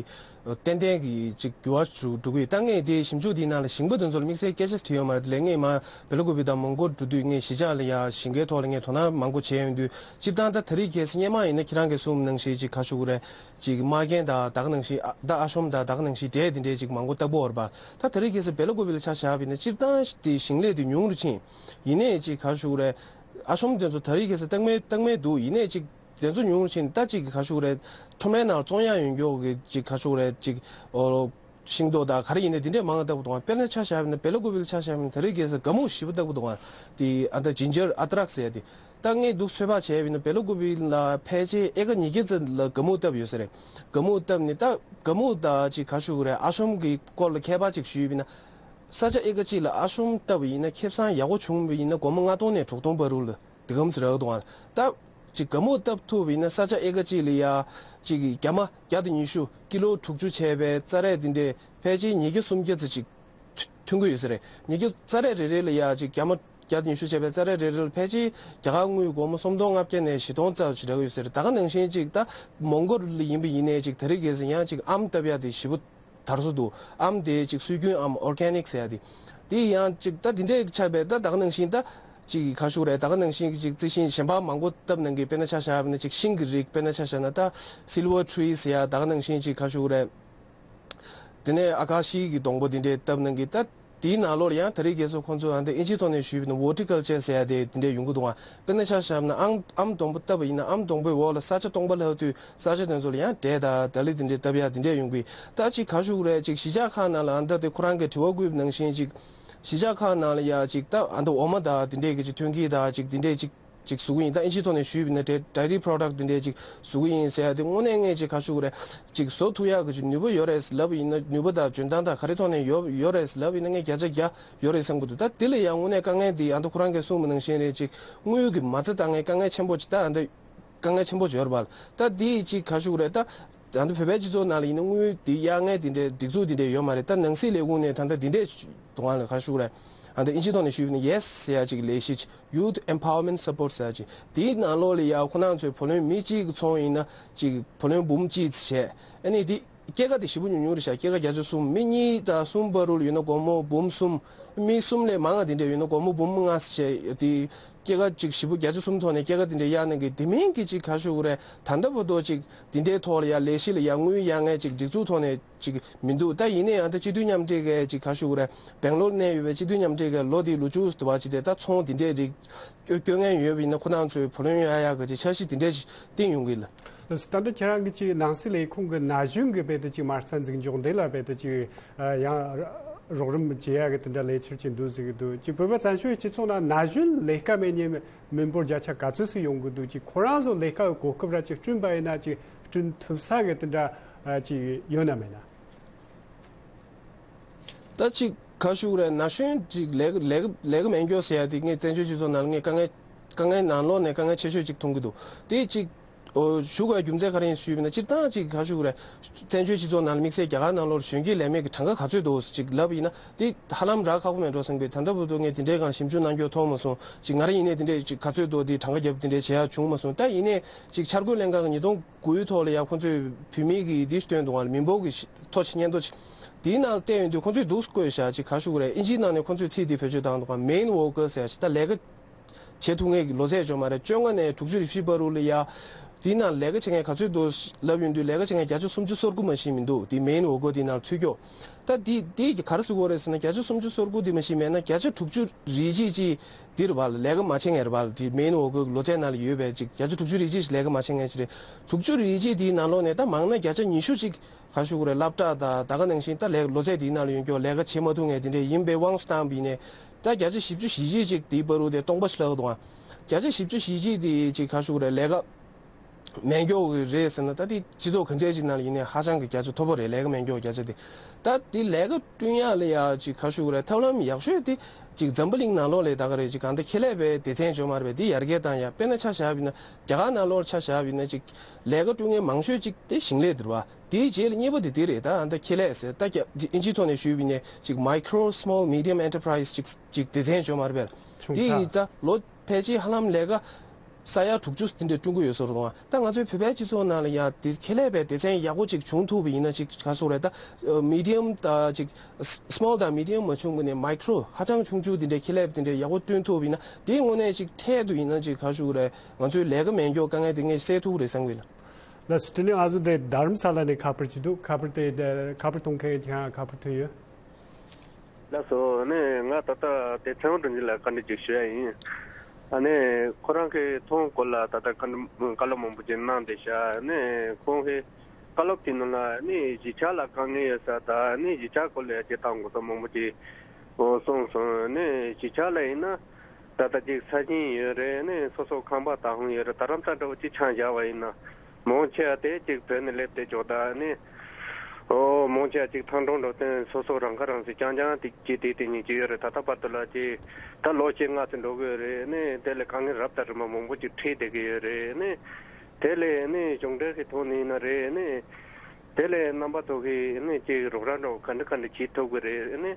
ཏན་ཏན་གྱི་ཅིག་འགྱུར་བ་འགྲོ་འགྲོ་གི་ཡོད། ད་ངས་དེ་ཞིབ་འཇུག་དེའི་ནང་ལ་ཞིང་པ་དེ་ཚོ་ལ་དམིགས་བསལ་སྐད་ཆ་དྲིས་ཡོད་མ་རེད། དེ་ལས་ངས་མ་བེ་ལ་ཀུ་པི་དང་མོན་གྷོར་འགྲོ་དུས་ངས་གཞིས་ཆགས་ལ་ཡ་ཞིང་ཁའི་ཐོག་ལ་ངས་དོ་སྣང་མང་པོ་བྱས་ཡོང་དུས། སྤྱིར་བཏང་ད་ད་རེས་ཁ་སང་སྔོན་མ་ཡིན་ན་ཁྱེད་རང་གིས་གསུངས་པ་ནང་བཞིན་ཅིག་ག་རེ་ཞུ་དགོས་རེད། ཅིག་མ་རྒན་དང་ད་ག་ནང་བཞིན་ཨ་ད་ཨ་ཤོམ་དང་ད་ག་ནང་བཞིན་འབྲས་དེ་འདྲས་ཅིག་མང་པོ་བཏབ་ཀྱི་ཡོད་རེད་པ། ད་ད་རེས་ཁ་སང་བེ་ལ་ཀུ་པི་ལ་ཆ་བཞག་པ་ཡིན་ན་སྤྱིར་བཏང་དེ་ཞིང་ལས་དེ་ཉུང་རུ་ཕྱིན། ཡིན་ནའི་ཅིག་ག་རེ་ཞུ་དགོས་རེད། ཨ་ཤོམ་དེ་ཚོ་ད་རེས་ཁ་སང་བཏབ་མིན་བཏབ་མིན་འདུག་ཡིན་ནའི་ཅིག་དེ་ཚོ་ཉུང་རུ་ཕྱིན། ད་ཅིག་ག་རེ་ཞུ་དགོས་རེད། ཁྲོམ་རའི་ནང་བཙོང་ཡག་ཡོང་རྒྱུ་གི་ཅིག་ག་རེ་ཞུ་དགོས་རེད། ཅིག་ཨོ་ཤིང་ཏོག་དང་ག་རེ་ཡིན་ནའི་དེ་འདྲས་མང་བ་བཏབ་ཀྱི་འདུག་དཔེར་ན་ཆ་བཞག་པ་ཡིན་ན་བེ་ལ་ཀུ་པི་ལ་ཆ་བཞག་པ་ཡིན་ན་ད་རེས་ཁ་སང་སྒ་སྨུག་ཞེ་པོ་བཏབ་ཀྱི་འདུག་དེ་ཨ་ད་ཇིན་ཇར་ཨ་དྲག་ཟེར་ཡ་དེ། ད་ངས་འདུག་ཚོད་དཔག་བྱས་པ་ཡིན་ན་བེ་ལ་ཀུ་པི་ལ་ཕལ་ཆེར་ཨེ་ཀར་ཉིས་བརྒྱ་ཙམ་ལ་སྒ་སྨུག་བཏབ་ཡོད་ས་རེད། སྒ་སྨུག་བཏབ་ནས་ད་སྒ་སྨུག་དང་ཅིག་ག་རེ་ཞུ་དགོས་རེད། ཨ་ཤོམ་གྱི་སྐོར་ལ་ཁྱད་པར་ཅིག་ཞུས་པ་ཡིན་ན། ས་ཆ་ཨེ་ཀར་གཅིག་ལ་ཨ་ཤོམ་བཏབ་པ་ཡིན་ན་ཁེ་བཟང་ཡག་པོ་བྱུང་བ་ཡིན་ན་སྒོར་མོ་ལྔ་སྟོང་ནས་དྲུག་སྟོང་བར་དུ་ལ་དེ་གམ་ཟེར་རག་འདུག་ཨ་ད་ཅིག་སྒ་སྨུག་བཏབ་ཐུབ་པ་ཡིན་ན་ས་ཆ་ཨེ་ཀར་གཅིག་ལ་ཡ་ཅིག་རྒྱ་མ་བརྒྱ་དང་ཉི་ཤུ་ཀི་ལོ་དྲུག་ཅུ་བྱས་པའི་རྩྭ་རས་དེ་འདྲས་ཕལ་ཆེར་ཉིས་བརྒྱ་སུམ་བརྒྱ་ཙམ་ཅིག་ཐོན་གྱི་ཡོད་ས་རེད། ཉིས་བརྒྱ་རྩྭ་རས་རེ་རེ་ལ་ཡ་ཅིག་རྒྱ་མ་བརྒྱ་དང་ཉི་ཤུ་བྱས་པའི་རྩྭ་རས་རེ་རེ་ལ་ཕལ་ཆེར་རྒྱ་གར་དངུལ་སྒོར་མོ་སུམ་སྟོང་ལྔ་བརྒྱ་ནས་བཞི་སྟོང་རྩ་ཅིག་རག་གི་ཡོད་ས་རེད། ད་ག་ནང་བཞིན་ཅིག་ད་མོན་གྷོ་ལ་ཡིན་པ་ཡིན་ནའི་ཅིག་ད་རེས་ཁ་སང་ཡང་ཅིག་ཨམ་བཏབ་ཡ་དེ་ཞེ་པོ་དར་སོང་འདུག་ཨམ་དེ་ཅིག་སྲོལ་རྒྱུན་ཨམ་ཨོར་གེ་ནིག་ཟེར་ཡ་དེ། དེ་ཡང་ཅིག་ད་དེ་འདྲའི་ཆགས་པའི་ད་ད་ག་ནང་བཞིན་ད་ཅིག་ག་རེ་ཞུ་དགོས་རེད། ད་ག་ནང་བཞིན་ཅིག་རྩི་ཤིང་གཞན་པ་མང་པོ་བཏབ་གནང་གི། དཔེར་ན་ཆ་བཞག་པ་ཡིན་ན་ཅིག་ཤིང་གི་རིགས་དཔེར་ན་ཆ་བཞག་ན་ད་སིལ་ཝར་ཊི་རི་ཟེར་ཡ་ད་ག་ནང་བཞིན་ཅིག་ག་རེ་ཞུ་དགོས་རེད། དེ་ནས་ཨ་ཀ་ཤི་གི་སྡོང་པོ་དེ་འདྲས་བཏབ་གནང་གི། ད་དེའི་ནང་ལོགས་ལ་ཡང་ད་རེས་ཁ་སང་ཁོང་ཚོ་ཨ་འདི་ཨིན་ཇིའི་ཐོག་ནས་ཞུས་པ་ཡིན་ན་ཝོར་ཊི་ཀལ་ཅར་ཟེར་ཡ་དེ་དེ་འདྲས་ཡོང་གི་འདུག་ཨ། དཔེར་ན་ཆ་བཞག་ན་ཨམ་ཨམ་སྡོང་པོ་བཏབ་པ་ཡིན་ན་ཨམ་སྡོང་པོའི་འོག་ལ་ས་ཆ་སྟོང་པ་ལྷག་དུས་ས་ཆ་དེ་ཚོ་ལ་ཡང་འབྲས་དང་དལ་ལེ་དེ་འདྲས་བཏབ་ཡ་དེ་འདྲས་ཡོང་གི། ད་ཅིག་ག་རེ་ཞུ་དགོས་རེད། ཅིག་གཞིས་ཆགས་ཁག་ནང་ལ་ཨ་འདི་དེ་ཁོ་རང་གིས་དྲི་བ་བཀོད་པ་ནང་བཞིན་ཅིག་གཞིས་ཆགས་ཁག་ནང་ལ་ཡ་ཅིག་ད་ཨ་འདི་འོ་མ་དང་དེ་འདྲས་ཀྱི་ཅིག་ཐོན་སྐྱེད་དང་ཅིག་དེ་འདྲས་ཅིག་ཅིག་བཟོ་གི་ཡིན། ད་ཨིན་ཇིའི་ཐོག་ནས་ཞུས་པ་ཡིན་ན་ཌའི་ཌའི་རི་པྲོ་ཌག་འདི་འདྲས་ཅིག་བཟོ་གི་ཡིན་ཟེར་ཡ་དེ་དངོས་གནས་ངས་ཅིག་ག་རེ་ཞུ་དགོས་རེད། ཅིག་བཟོ་ཐུབ་ཡག་གི་ཅིག་ནུས་པ་ཡོད་རེད་ལབ་ཡིན་ན་ནུས་པ་དང་འཇོན་ཐང་དང་ག་རེ་ཐོག་ནས་ཡོད་ཡོད་རེད་ལབ་ཡིན་ན་ངས་བརྒྱ་ཆ་བརྒྱ་ཡོད་རེད་བསམ་གྱི་འདུག་ད་དེ་ལ་ཡང་དངོས་གནས་དཀའ་ངལ་འདི་ཨ་མདོ་ཁོ་རང་གིས་གསུངས་པ་ནང་བཞིན་རེད། ཅིག་དངུལ་གྱི་མ་རྩ་བཏང་མཁན་དཀའ་ངལ་ཆེན་པོ་ཅིག་ད་ཨ་མདོ་དཀའ་ངལ་ཆེན་པོ་ཅིག་ཡོད་རེད་པ། ད་འདི་ཅིག་ག་རེ་ཞུ་དགོས་རེད། ད་ད་ལྟ་བོད་པའི་སྤྱི་ཚོགས་ནང་ལ་ཡིན་ན་དངུལ་འདི་གཡར་མཁན་འདི་འདྲའི་སྒྲིག་འཛུགས་འདི་འདྲའི་ཡོད་མ་རེད། ད་ནང་སྲིད་ལས་ཁུངས་ནས་ད་ལྟ་འདི་འདྲའི་དུང་ལ་ག་རེ་ཞུ་དགོས་རེད། ཨ་ད་ཨིན་ཇིའི་ཐོག་ནས་ཞུས་པ་ཡིན་ན་ཡེ་སི་ཟེར་ཡ་ཅིག་ལས་གཞི་ཅིག Youth Empowerment Support ཟེར་ཅིག་དེའི་ནང་ལོགས་ལ་ཡ་ཁོ་རང་ཚོའི་བུ་ལོན་མི་གཅིག་གིས་ཚོང་ཡིན་ན་ཅིག་བུ་ལོན་འབུམ་གཅིག་བྱས། ཨ་ནི་དེ་ སྐྱེད་ཀ་དེ་ཞེ་པོ་ཉུང་ཉུང་རེད་ཤག་སྐྱེད་ཀ་བརྒྱ་ཆ་གསུམ། མི་གཉིས་དང་གསུམ་བར་དུ་ལ་ཡོད་ན་སྒོར་མོ་འབུམ་གསུམ། མི་གསུམ་ལས་མང་བ་དེ་འདྲ་ཡོད་ན་སྒོར་མོ་འབུམ་ལྔ་བྱས་དེ། སྐྱེད་ཀ་ཅིག་ཞེ་པོ་བརྒྱ་ཆ་གསུམ་ཐོག་ནས་སྐྱེད་ཀ་དེ་འདྲ་གཡར་ནས་གི་དེ་མིན་གྱི་ཅིག་ག་རེ་ཞུ་དགོས་རེད། ད་ལྟ་བར་དུ་ཅིག་དེ་འདྲའི་ཐོག་ལ་ཡ་ལས་གཞི་ལ་ཡ་དངུལ་གཡར་མཁན་ཅིག་སྒྲིག་འཛུགས་ཐོག་ནས་ཅིག་མི་འདུག་ད་ཡིན་ན་ཡང་ད་སྤྱི་མཐུན་མཉམ་འབྲེལ་གྱི་ཅིག་ག་རེ་ཞུ་དགོས་རེད། སྦེང་ལོར་གནས་ཡོད་པའི་སྤྱི་མཐུན་མཉམ་འབྲེལ་གྱི་ལོ་དེའི་ལོ་མཇུག་ཏུ་བ་ཅིག་དེ་ད་ཚོང་དེ་འདྲའི་རིགས་སྐྱོ་སྐྱོ་ངན་ཡོད་པ་ཡིན་ན་ཁོ་རང་ཚོའི་བུ་ལོན་གཡར་ཡག་གི་ཅིག་འཆར་གཞི་དེ་འདྲ་ཞིག་བཏིང་ཡོང་གི་ལ། ད་ལྟ་ཁྱེད་རང་གི་ཅིག་ནང་སྲིད་ལས་ཁུངས་ཀྱི་ན་གཞོན་གྱི་རྦད་དེ་ཅིག་མ་རྩ་འཛུགས་འཇོག་འདི་ལ་རྦད་དེ་ཅིག་ཡང་རོགས་རམ་བྱེད་ཡག་གི་དེ་འདྲ་ལས་འཆར་ཅིག་འདུག་ཟེར་གི་འདུག་ཅིག་བོད་པ་བཙན་བྱོལ་སྤྱི་ཚོགས་ནང་ན་གཞོན་ལས་ཀ་མེད་མཁན་མི་འབོར་བརྒྱ་ཆ་ག་ཚོད་ཙམ་ཡོང་གི་འདུག་ཅིག་ཁོ་རང་ཚོ་ལས་ཀ་གི་གོ་སྐབས་ར་ཅིག་བསྐྲུན་པ་ཡིན་ན་ཅིག་བསྐྲུན་ཐུབ་ས་གི་དེ་འདྲ་ཅིག་ཡོད་ན་མེད་ན། ད་ཅིག་ག་རེ་ཞུ་དགོས་རེད། ན་གཞོན་ཅིག་ལས་ལས་ལས་ཀ་མེད་མཁན་ཟེར་ཡ་དེ་ངས་བཙན་བྱོལ་སྤྱི་ཚོགས་ནང་ལ་ངས་དཀའ་ངལ་དཀའ་ངལ་ནང་ལོགས་ནས་དཀའ་ངལ་ཆེ་ཤོས་ཅིག་མཐོང་གི་འདུག་དེ་ཅིག་ཨོ་ཞུ་དགོས་རྒྱུ་མཚན་ག་རེ་ཡིན་ཞུས་པ་ཡིན་ན། སྤྱིར་བཏང་ཅིག་ག་རེ་ཞུ་དགོས་རེད། བཙན་བྱོལ་སྤྱི་ཚོགས་ནང་ལ་དམིགས་བསལ་རྒྱ་གར་ནང་ལོགས་ལ་གཞོན་སྐྱེས་ལས་མེད་ཀྱི་གྲངས་ཀ་ག་ཚོད་འདུག་ཅིག་ལབ་པ་ཡིན་ན་དེ་ཧ་ལམ་རག་ཁག་པོ་མེད་འགྲོ་བསམ་གི། ད་ལྟ་བར་དུ་ངས་དེ་འདྲའི་སྒང་ཞིབ་འཇུག་གནང་རྒྱུ་མཐོང་མ་སོང་། ཅིག་ང་རང་ཡིན་ནའི་དེ་འདྲའི་ཅིག་ག་ཚོད་འདུག་དེ་གྲངས་ཀ་རྒྱབ་དེ་འདྲའི་བྱེད་ཡག་བྱུང་མ་སོང་། ད་ཡིན་ནའི་ཅིག་འཆར་འགོད་ལྷན་ཁང་གི་ཉིས་སྟོང་དགུའི་ཐོག་ལ་ཡང་ཁོང་ཚོས་བོད་མི་གི་འདི་སྟོན་འདུག་ག་ལ། མི་འབོར་གྱི་ཐོ་ཆེ་སྙན་ཐོ་ཆེ་དེའི་ནང་བལྟས་ཡོང་དུས་ཁོང་ཚོས་འདུག་སེ་བཀོད་ཤག་ཅིག་ག་རེ་ཞུ་དགོས་རེད། ཨིན་ཇིའི་ནང་ནས་ཁོང་ཚོས་ཚིག་འདི་བེད་སྤྱོད་བཏང་འདུག་ག་མེན་ཝོ་ཀར་ཟེར་ཞིག་ད་ལས་ཀ་བྱེད་ཐུབ་མཁན་གྱི་ལོ་ཚད་བྱུང་མ་རེད། བཅོ་ལྔ་ནས་དྲུག་ཅུ་རེ་བཞི་བར་དུ་ལ་ཡ། དེའི་ནང་ལས་ཀ་བྱེད་མཁན་ག་ཚོད་འདུག་ལབ་ཡོང་དུས་ལས་ཀ་བྱེད་མཁན་བརྒྱ་ཆ་སུམ་ཅུ་སོ་དགུ་མ་གཏོགས་མི་འདུག་དེ་མེན་ཝོ་ཀར་དེའི་ནང་ཚུད་ཀྱོག་ད་དེ་དེ་ག་རེ་ཟེར་དགོས་རེད་ཟེར་ན། བརྒྱ་ཆ་སུམ་ཅུ་སོ་དགུ་དེ་མ་གཏོགས་མེད་ན་བརྒྱ་ཆ་དྲུག་ཅུ་རེ་གཅིག་ཅིག་འདིར་བ་ལ་ལས་ཀ་མ་བྱེད་མཁན་རེད་བ་ལ། དེ་མེན་ཝོ་ཀར་ལོ་ཚད་ནང་ལ་ཡོད་པའི་ཅིག་བརྒྱ་ཆ་དྲུག་ཅུ་རེ་གཅིག་ལས་ཀ་མ་བྱེད་མཁན་ཞིག་རེད། དྲུག་ཅུ་རེ་གཅིག་དེའི་ནང་ལོགས་ནས་ད་མང་ན་བརྒྱ་ཆ་ཉི་ཤུ་ཅིག་ག་རེ་ཞུ་དགོས་རེད། སློབ་གྲྭ་དང་ད་ག་ནང་བཞིན་ད་ལས་ལོ་ཚད་དེའི་ནང་ལ་ཡོང་ཀྱོག་ལས་ཀ་བྱེད་མ་ཐུབ་མཁན་དེ་འདྲས་ཡིན་པའི་དབང་དུ་བཏང་བ་ཡིན་ནའི། ད་བརྒྱ་ཆ་བཞི་བཅུ་ཞེ་གཅིག་ཅིག་དེའི་བར་དུ་དེ་སྟོང་པ་ཞིག་ལྷག་འདུག་ཨ། བརྒྱ་ཆ་བཞི་བཅུ་ཞེ་གཅིག་དེ་ཅིག་ག་རེ་ཞུ་དགོས་རེད། ལས་ཀ་མེད་མཁན་གྱི་རེད་ཟེར་ན། ད་དེ་སྤྱི་ཚོགས་ག་འདྲས་ཅིག་ནང་ལ་ཡིན་ནའི་ཧ་ཅང་གི་བརྒྱ་ཆ་མཐོ་པོ་རེད། ལས་ཀ་མེད་མཁན་གྱི་བརྒྱ་ཆ་དེ། ད་དེ་ལས་ཀ་བསྐྲུན་ཡག་ལ་ཡ་ཅིག་ག་རེ་ཞུ་དགོས་རེད། ཐབས་ལམ་ཡག་ཤོས་དེ་ཅིག་འཛམ་བུ་གླིང་ནང་ལོགས་ལ་ད་ག་རེད། ཅིག་གང་ལྟར་ཁེ་ལས་པའི་སྡེ་ཚན་བྱུང་མ་རེད་པས། དེ་ཡར་རྒྱས་བཏང་ཡག་དཔེར་ན་ཆ་བཞག་པ་ཡིན་ན། རྒྱ་གར་ནང་ལོགས་ལ་ཆ་བཞག་པ་ཡིན་ན་ཅིག་ལས་ཀ་བསྐྲུན་མཁན་མང་ཤོས་ཅིག་དེ་ཞིང་ལས་དེ་རེད་བ། དེའི་རྗེས་ལ་གཉིས་པ་དེ་དེ་རེད། ད་ཨ་ད་ཁེ་ལས་ཟེར་ད་རྒྱ་ཅིག་ཨིན་ཇིའི་ཐོག་ནས་ཞུས་པ་ཡིན་ན་ཅིག་micro small medium enterprise ཅིག་ཅིག་སྡེ་ཚན་བྱུང་མ་རེད་པས། ཆུང་དེ་ཙག་ཡིས་ད་ལོ་ཕལ་ཆེར་ཧ་ལམ་ལས་ཀ་ས་ཡ་དྲུག་ཅུ་དེ་འདྲ་བསྐྲུན་གྱི་ཡོད་ཟེར་རོ། ད་ང་ཚོའི་བོད་པའི་སྤྱི་ཚོགས་ནང་ལ་ཡ་དེ་ཁེ་ལས་པའི་སྡེ་ཚན་ཡག་པོ་ཅིག་བྱུང་ཐུབ་པ་ཡིན་ན་ཅིག་ག་རེ་ཞུ་དགོས་རེད། ད་medium ད་ཅིག་small དང་medium མ་བྱུང་བ་ནས་micro ཧ་ཅང་ཆུང་ཆུང་དེ་འདྲའི་ཁེ་ལས་དེ་འདྲའི་ཡག་པོ་བསྐྲུན་ཐུབ་པ་ཡིན་ན། དེའི་དངོས་གནས་ཅིག་འཕྲལ་དུ་ཡིན་ན་ཅིག་ག་རེ་ཞུ་དགོས་རེད། ང་ཚོའི་ལས་ཀ་མེད་མཁན་དཀའ་ངལ་དེ་ངས་སེལ་ཐུབ་ཀྱི་རེད་བསམ་གྱི་ཡོད། ལགས་སོ། དེ་ནས་ང་ཚོ་དེ་རྡ་རམ་ས་ལ་ནས་ཁ་པར་ཅིག་འདུག་ཁ་པར་དེ་དེ་ཁ་པར་གཏོང་མཁན་ཁྱེད་རང་ཁ་པར་ཐོན་ཡོད། ལགས་སོ། ཨ་ནི་ང་ད་ལྟ་དེ་ཚེ་དབང་སྒྲོན་འཛིན་ལ་བཀའ་འདྲི་ཅིག་ཞུ་ཡ་ཡིན། ཨ་ནི་ཁོ་རང་གི་ཐོག་སྐོར་ལ་ད་ལྟ་བཀའ་འདྲི་བཀའ་སློབ་མང་པོ་ཅིག་གནང་བསྡད་ཤག་ཨ་ནི་ཁོང་གི་བཀའ་སློབ་དེ་ནང་ལ་ཨ་ནི་གཞིས་ཆགས་ལ་དཀའ་ངལ་ཡོད་ས་དང་། ཨ་ནི་གཞིས་ཆགས་སྐོར་ལ་ཡ་བྱེད་སྟངས་དགོས་ས་མང་པོ་ཅིག་གསུངས་སོང་། ཨ་ནི་གཞིས་ཆགས་ལ་ཡིན་ན། ད་ལྟ་ཅིག་ས་ཞིང་ཡོད་རེད། ནི་སོ་སོ་ཁང་པ་བཏབ་ཧོང་ཡོད་རེད། རྡ་རམ་ས་འདྲ་བོ་ཅིག་ཆ་བཞག་པ་ཡིན་ན། མང་ཆེ་བ་དེ་ཅིག་བོད་ནས་སླེབས་ཏེ་འཇོག་ད་ནི། ཨོ་མང་ཆེ་བ་ཅིག་ཐང་གྲོང་འགྲོ་དོན་སོ་སོ་རང་ཁ་རང་གསོ་རྐྱང་རྐྱང་དེ་ཅིག་དེ་དེ་ཉིད་ཅིག་ཡོད་རེད། ད་ལྟ་བར་དུ་ལ་ཅིག་ད་ལོ་ཕྱེད་ལྔ་ཙམ་འགྲོ་གི་ཡོད་རེད། ནི་དེ་ལས་དཀའ་ངལ་རབ་དང་རིམ་པ་མང་པོ་ཅིག་འཕྲད་བསྡད་ཀྱི་ཡོད་རེད། ནི་དེ་ལས་ནི་གཞུང་འབྲེལ་གྱི་ཐོག་ནས་ཡིན་ན་རེད། ནི། དེ་ལས་རྣམ་པ་ཚོ་གིས་ནི་ཅིག་རོགས་རམ་འདྲ་བོ་ག་འདྲ་ག་འདྲ་བྱེད་ཐུབ་ཀྱི་རེད། ནི་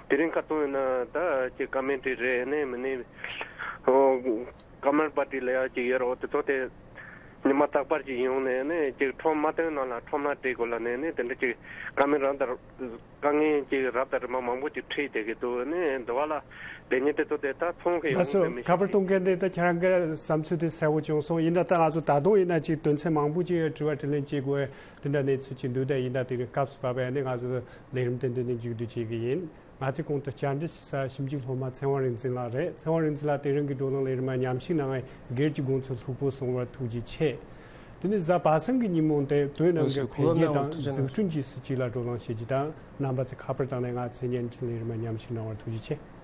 དེ་རིང་ཁ་སང་ཡིན་ན་ད་ཅིག་ཀ་མེན་ཊི་རི་རེད། ནི་མི་ནི་ཨོ་ཀ་མན་པར་ཊི་ལ་ཡ་ཅིག་ཡོད་རེད། འོ་དེ་ཚོ་དེ་ཉི་མ་རྟག་པར་ཅིག་ཡོང་ནས་ནི་ཅིག་ཁྲོམ་མ་སྟོན་ནང་ལ་ཁྲོམ་ལ་སྤྲད་དགོས་ལ། ནི་ནི་དེ་འདྲ་ཅིག་ཀ་མེན་རང་དང་དཀའ་ངལ་ཅིག་རབ་དང་རིམ་པ་མང་པོ་ཅིག་འཕྲད་བསྡད་ཀྱི་འདུག་ནི་འདི་བ་ལ་ལས་ཉེན་དེ་ཚོ་དེ་ད་མཐོང་གི་ཡོང་ལགས་སོ། གི་མི་ཁ་པར་ཤེས་གཏོང་མཁན་དེ་ད་ཁྱེད་རང་གི་བསམ་ཚུལ་དེ་གསལ་པོ་བྱུང་སོང་། ཡིན་ན་ད་ང་ཚོ་ད་དུང་ཡིན་ན་ཅིག་དོན་ཚན་མང་པོ་ཅིག་དྲི་བ་དྲིས་ལན་བྱེད་དགོས། དེ་འདྲ་གནས་ཚུལ་ཅིག་འདུག་ད་ཡིན་ན་དེ་རིང་སྐབས་སུ་བབས་པ་ཡིན་ན་ང་ཚོ་ལས་རིམ་དེ་འདི་ནས་མཇུག་བསྡུ་བྱེད་ཀྱི་ཡིན། ང་ཚོའི་གོང་དུ་བཅར་འདྲི་ཞུ་ས་ཞིབ་འཇུག་སློབ་མ་ཚེ་དབང་རིག་འཛིན་ལགས་རེད། ཚེ་དབང་རིག་འཛིན་ལགས་དེ་རིང་གི་བགྲོ་གླེང་ལས་རིམ་མཉམ་ཞུགས་གནང་བའི་སྒེར་གྱི་དགོངས་ཚུལ་ལྷུག་པོ་གསུངས་པར་ཐུགས་རྗེ་ཆེ། དེ་ནས་གཟའ་པ་སངས་ཀྱི་ཉིན་མོ་དེ་བོད་ནང་གི་འཕེལ་རྒྱས་དང་འཛུགས་སྐྲུན་གྱི་སྲིད་བྱུས་ལ་བགྲོ་གླེང་བྱེད་རྒྱུ་དང་། རྣམ་པ་ཚོས་ཁ་པར་བཏང་ནས་ང་ཚོའི་བརྙན་འཕྲིན་ལས་རིམ་མཉམ་ཞུགས་གནང་བར་ཐུགས་རྗེ་ཆེ།